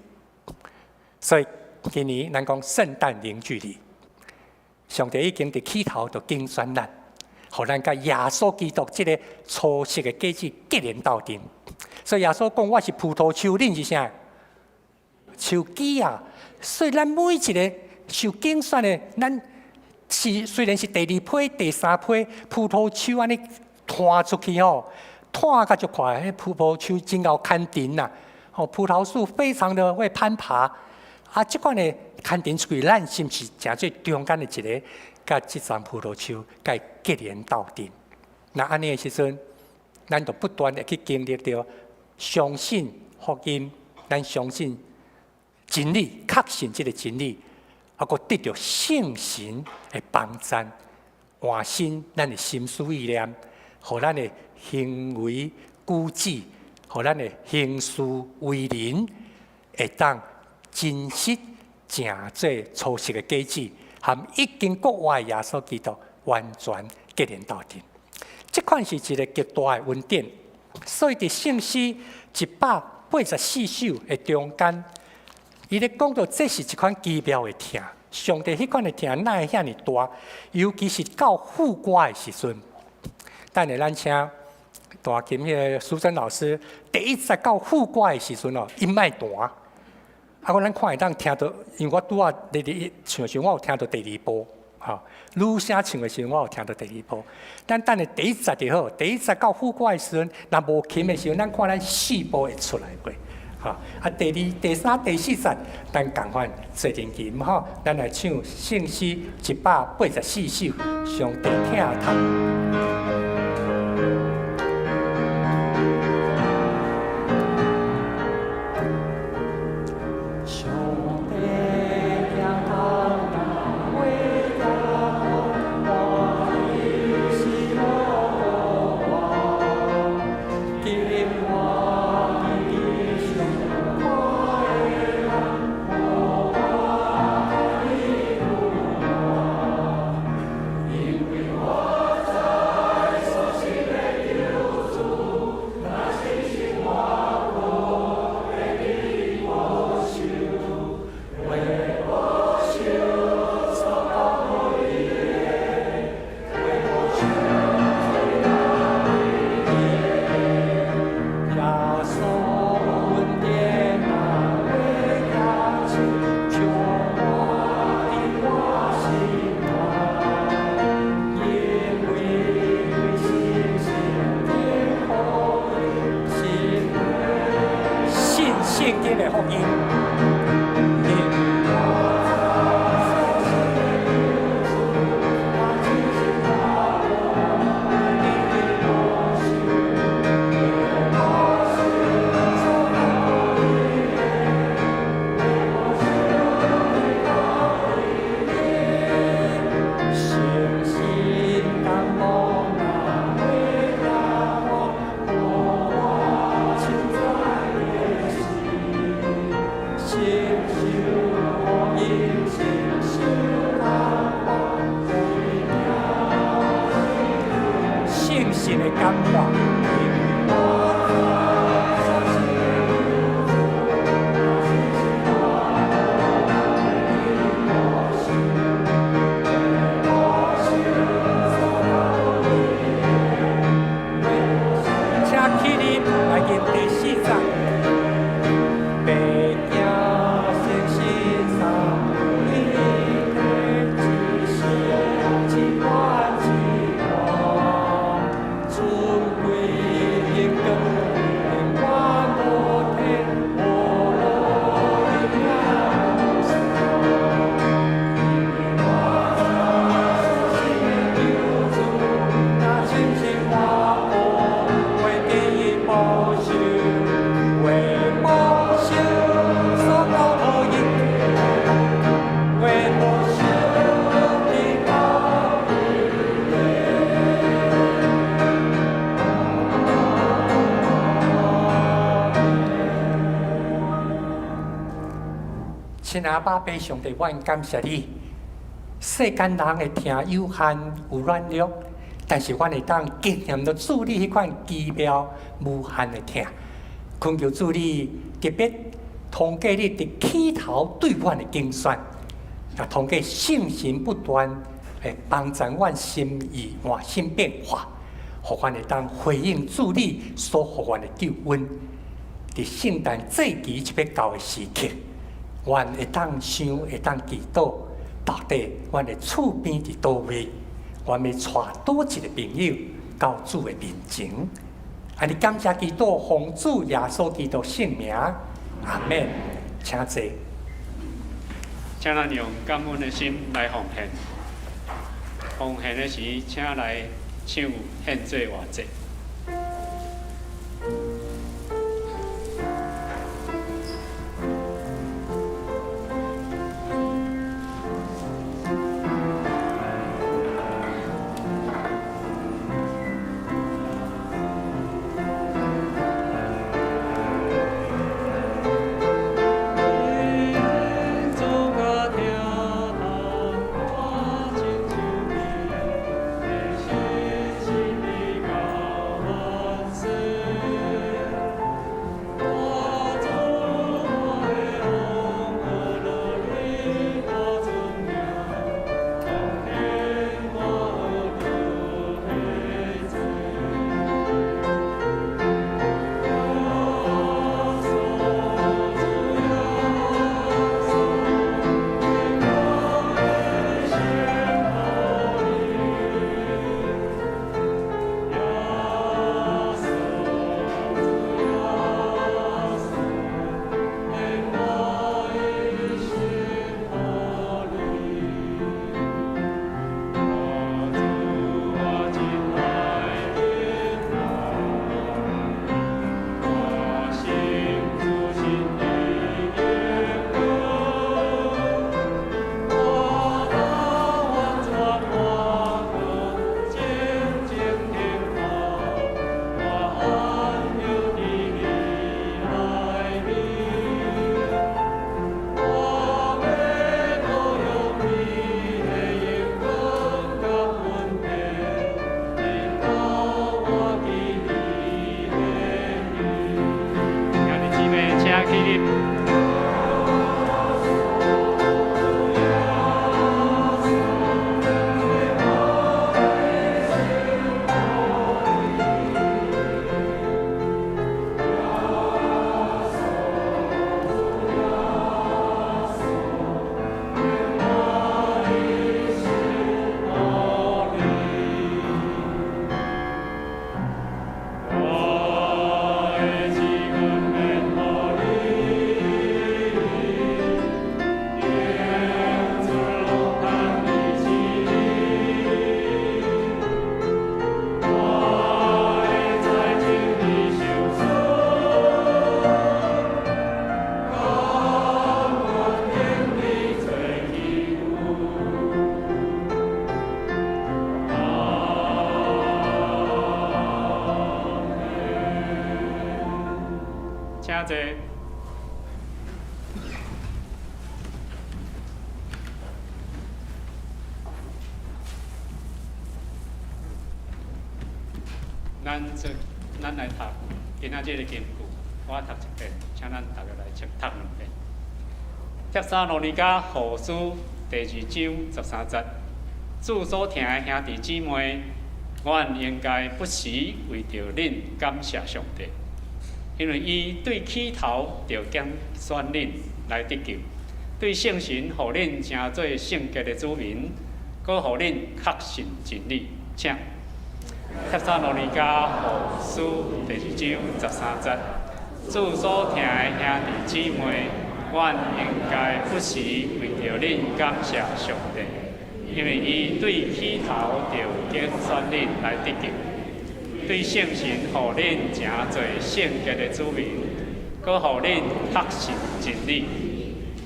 所以今年咱講聖誕零距離，上帝已經佇起頭就揀選咱，予咱佮耶穌基督這个初熟的果子結連鬥陣。所以耶穌講：我是葡萄樹，恁是啥？樹枝啊！所以咱每一个受揀選的，咱是雖然是第二批、第三批葡萄樹按呢拖出去吼，拖甲足快，彼葡萄樹真𠢕牽藤啦！吼，葡萄樹非常的會攀爬。啊，這款的牽藤出去，咱是毋是成做中間的一个，佮這叢葡萄樹共結連鬥陣？若按呢的時陣，咱就不斷的去經歷著相信福音，咱相信真理，確信這个真理，啊，閣得著聖神的幫贊，換新咱的心思意念，予咱的行為舉止，予咱的行事為人，會當真實成做初熟的果子，和已經復活的耶穌基督完全結連鬥陣。這款是一个極大的恩典，所以佇聖詩184首的中間，伊咧講著這是一款奇妙的疼，上帝彼款的疼哪會遐爾大？尤其是到副歌的時陣，等下咱請彈琴彼个淑珍老師第一次到副歌的時陣哦，伊莫彈。啊，我咱看會當聽著，因為我拄仔咧咧唱的時陣，我有聽著第二部，吼，女聲唱的時陣，我有聽著第二部。咱等下第一節就好，第一節到副歌的時陣，若無琴的時陣，咱看咱四部會出來袂？吼，啊，第二、第三、第四節，咱仝款做陣琴，吼，咱來唱聖詩184首，上帝疼痛。聖經的福音。親愛阿爸上帝，阮感謝你。世間人的疼有限有軟弱，但是阮會當經驗到主你彼款奇妙無限的疼。懇求主你特別通過你佇起頭對阮的揀選，也通過聖神不斷來幫助阮心意換新變化，予阮會當回應主你所予阮的救恩。佇聖誕節期這欲到的時刻，阮會當想，會當祈禱，到底阮的厝邊佇佗位，阮欲帶佗一個朋友到主的面前。按呢感謝基督，奉主耶穌基督聖名，阿門。請坐。請咱用感恩的心來奉獻。奉獻的時，請來唱獻祭活祭。請坐。咱做，咱來讀今仔日的經句，我讀一遍，請咱逐家來讀兩遍。帖撒羅尼迦後書第二章十三節，主所疼的兄弟姊妹，阮應該不時為著恁感謝上帝。因為伊對起頭就揀選恁來得救，對聖神予恁成做聖潔的子民，閣予恁確信真理。請帖撒羅尼迦後書第二章十三節，主所疼的兄弟姊妹，阮應該不時為著恁感謝上帝，因為伊對起頭就揀選恁來得救。對聖神予恁成做聖潔的子民，閣予恁確信真理。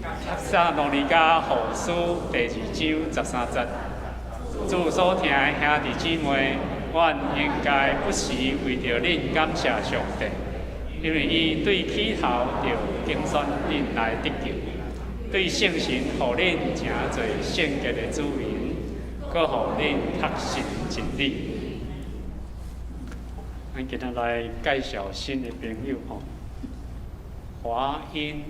帖撒羅尼迦後書第二章十三節，主所疼的兄弟姊妹，阮應該不時為著恁感謝上帝，因為伊對起頭就揀選恁來得救，對聖神予恁成做聖潔的子民，閣予恁確信真理。咱今仔來介紹新的朋友吼，華英，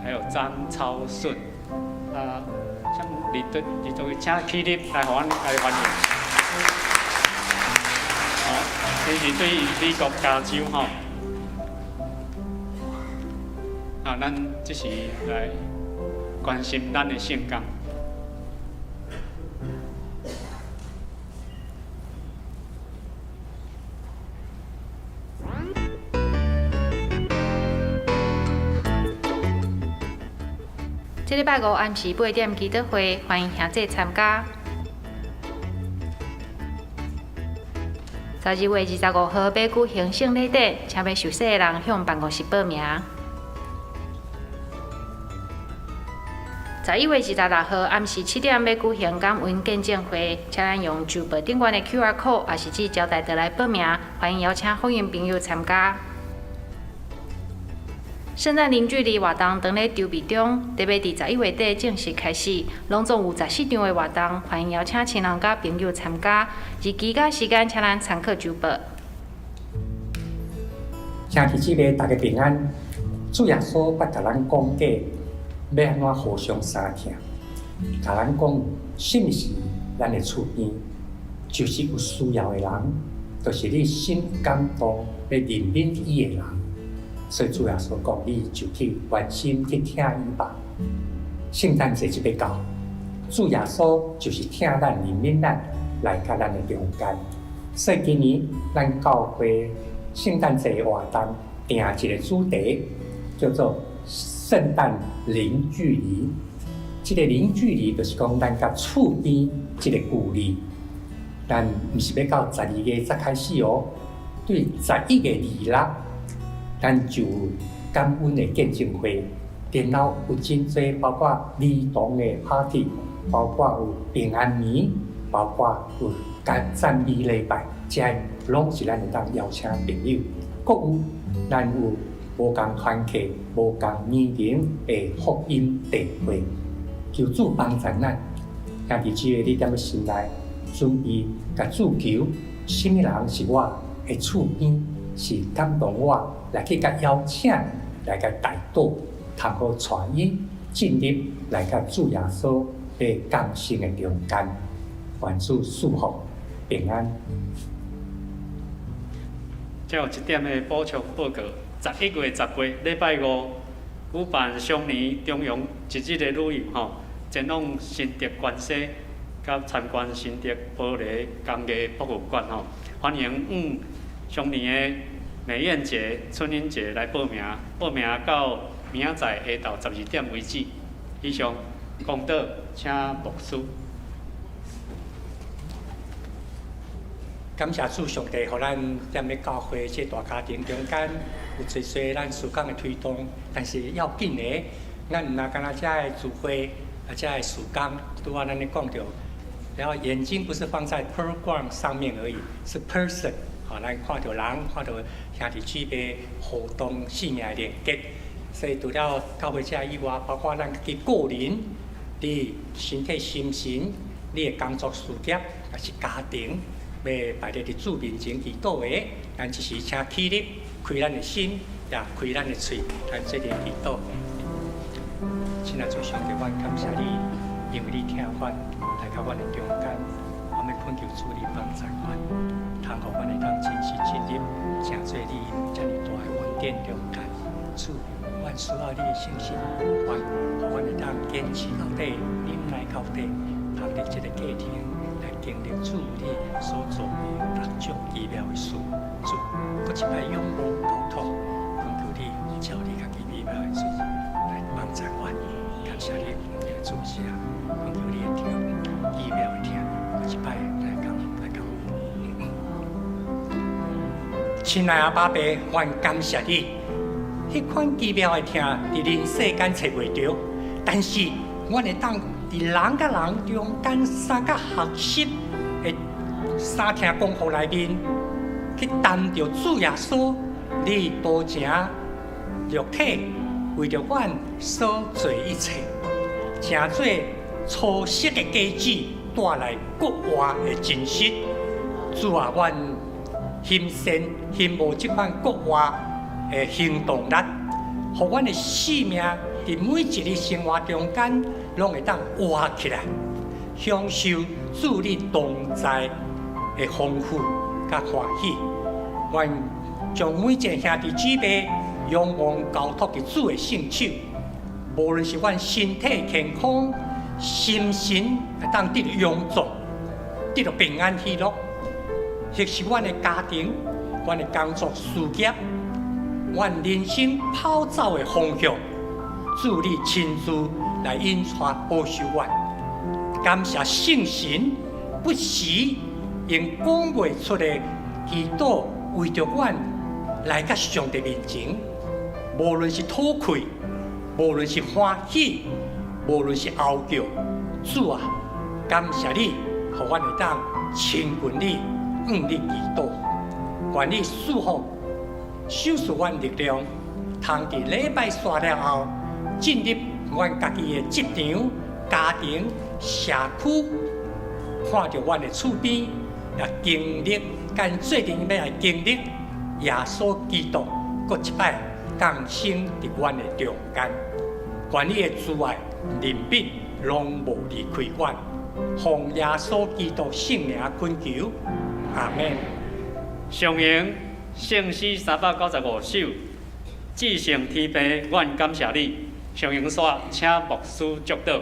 還有張超順，啊，請佇對佇倒位，請起立來，予阮來歡迎。好，這是對美國加州吼。啊，咱這是來關心咱的聖工。這禮拜五暗時八點祈禱會，歡迎兄弟參加。12月25號欲舉行聖禮典，請欲受洗的人向辦公室報名。11月26號暗時7點欲舉行感恩見證會，請咱用周報頂懸的 QR code，抑是至招待桌來報名，歡迎邀請福音朋友參加。聖誕零距離活動當咧籌備中，特別佇11月底正式開始，攏總有14場的活動，歡迎邀請親人佮朋友參加。日期佮時間，請咱參考周報。兄弟姊妹，大家平安。主耶穌捌共咱講過，欲按怎互相相疼，共咱講，啥物是咱的厝邊，就是有需要的人，就是你心感動欲憐憫伊的人。所以主耶穌講，你就去關心去疼伊吧。聖誕節這欲到，主耶穌就是疼咱、憐憫咱，來到咱的中間。所以今年咱教會聖誕節活動定一個主題，叫做聖誕零距離。這個零距離就是講咱佮厝邊這個距離，咱毋是欲到12月才開始哦，對11月26。咱就感恩的見證會，然後有真濟包括兒童的 party，包括有平安暝，包括有讚美禮拜，這攏是咱會當邀請朋友。閣有咱有無仝團契、無仝年齡的福音聚會，求主幫助咱。兄弟姊妹，你踮咧心內準備共主求，啥物人是我的厝邊，是感動我來去共邀請，來共代禱，通好帶伊進入來佮主耶穌的降生的中間，願主賜福平安。最後一點的補充報告：11月18禮拜五舉辦雙年中陽一日的旅遊吼，前往新竹關西，佮參觀新竹玻璃工藝博物館吼，歡迎雙年的美燕節、春英節來報名，報名到明仔載下晝12點為止。以上，講道，請牧師。感謝主上帝，予咱踮咧教會這大家庭中間有濟濟咱事工的推動，但是要緊的，咱毋若干焦遮的聚會，啊，遮的事工，拄仔咱咧講著，然後眼睛不是放在 program 上面而已，是 person。吼，咱看著人，看著兄弟姊妹互動、生命的連結。所以除了教會遮以外，包括咱家己個人，你身體、心神、你的工作、事業，抑是家庭，欲擺佇主面前祈禱的，咱這時請起立，開咱的心，也開咱的喙，咱做陣祈禱。親愛主上帝，阮感謝你，因為你疼阮，來到阮的中間，我們懇求主你幫助阮，通予阮會當真實進入，成做你遮爾大的恩典中間。主，阮需要你的信心，阮予阮會當堅持到底，忍耐到底，通佇這個過程來經歷主你所做的各種奇妙的事。主，閣一擺仰望交託，懇求你照你家己美妙的旨意來幫助阮。感謝你，主是啊，懇求你的疼，奇妙的疼，閣一擺來講來講。親愛阿爸父，阮感謝你，彼款奇妙的疼佇人世間揣袂著，但是阮會當佇人佮人中間相佮學習的三疼功課內面，去擔著主耶穌，你道成肉體為著阮所做一切，成做初熟的果子，帶來復活的真實。主啊，阮欣羨羨慕這款復活的行動力，予阮的生命佇每一日生活中間，攏會當活起來，享受主你同在的豐富佮歡喜。願將每一个兄弟姊妹仰望交託佇主的聖手，無論是阮身體健康、心神會當得著勇壯、得著平安喜樂，或是阮的家庭、阮的工作事業、阮人生跑走的方向，主你親自來引帶保守阮。感謝聖神不時用講袂出的祈禱，為著阮來到上帝面前，無論是討氣，無論是歡喜，無論是哀叫，主啊，感謝你，予阮會當親近你，向你祈禱，願你賜福，賞賜阮力量，通佇禮拜煞了後，進入阮家己的職場、家庭、社區，看著阮的厝邊，也經歷，佮做陣欲來經歷耶穌基督，閣一擺降生佇阮的中間。願你的慈愛、憐憫攏無離開阮，奉耶穌基督聖名懇求，阿們。上榮聖詩395首，至聖天父，阮感謝你。上榮煞，請牧師祝禱。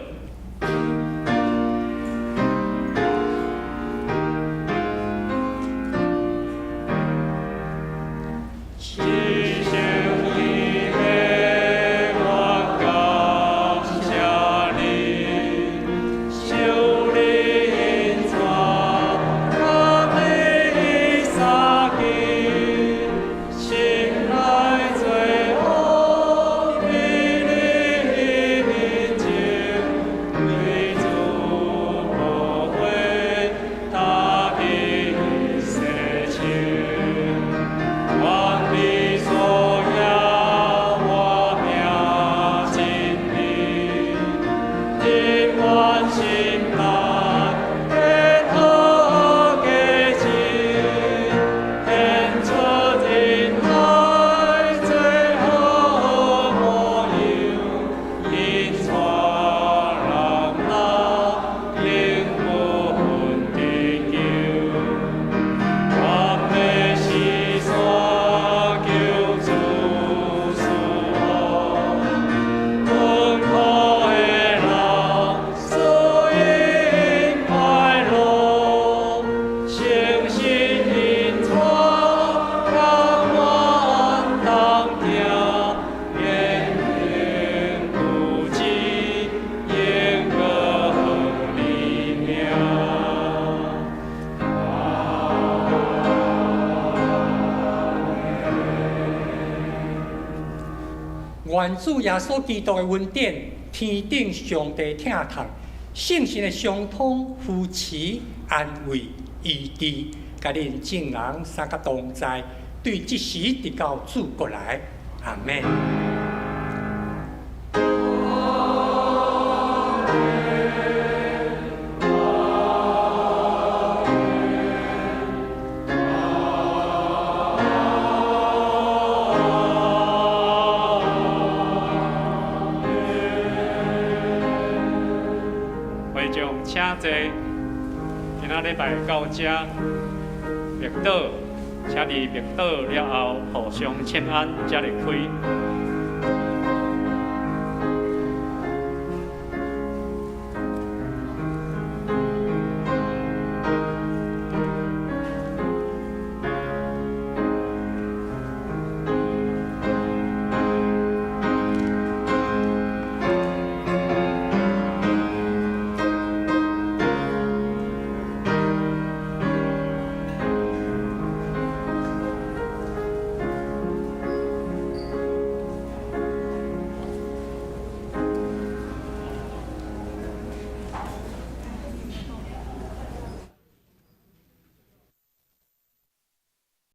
願主耶穌基督的恩典，天頂上帝疼痛，聖神的相通扶持、安慰、醫治，佮恁眾人三甲同在，對這時直到主閣來，阿們。會眾請坐，今仔禮拜到這，默禱，請佇默禱了後互相請安，才離開。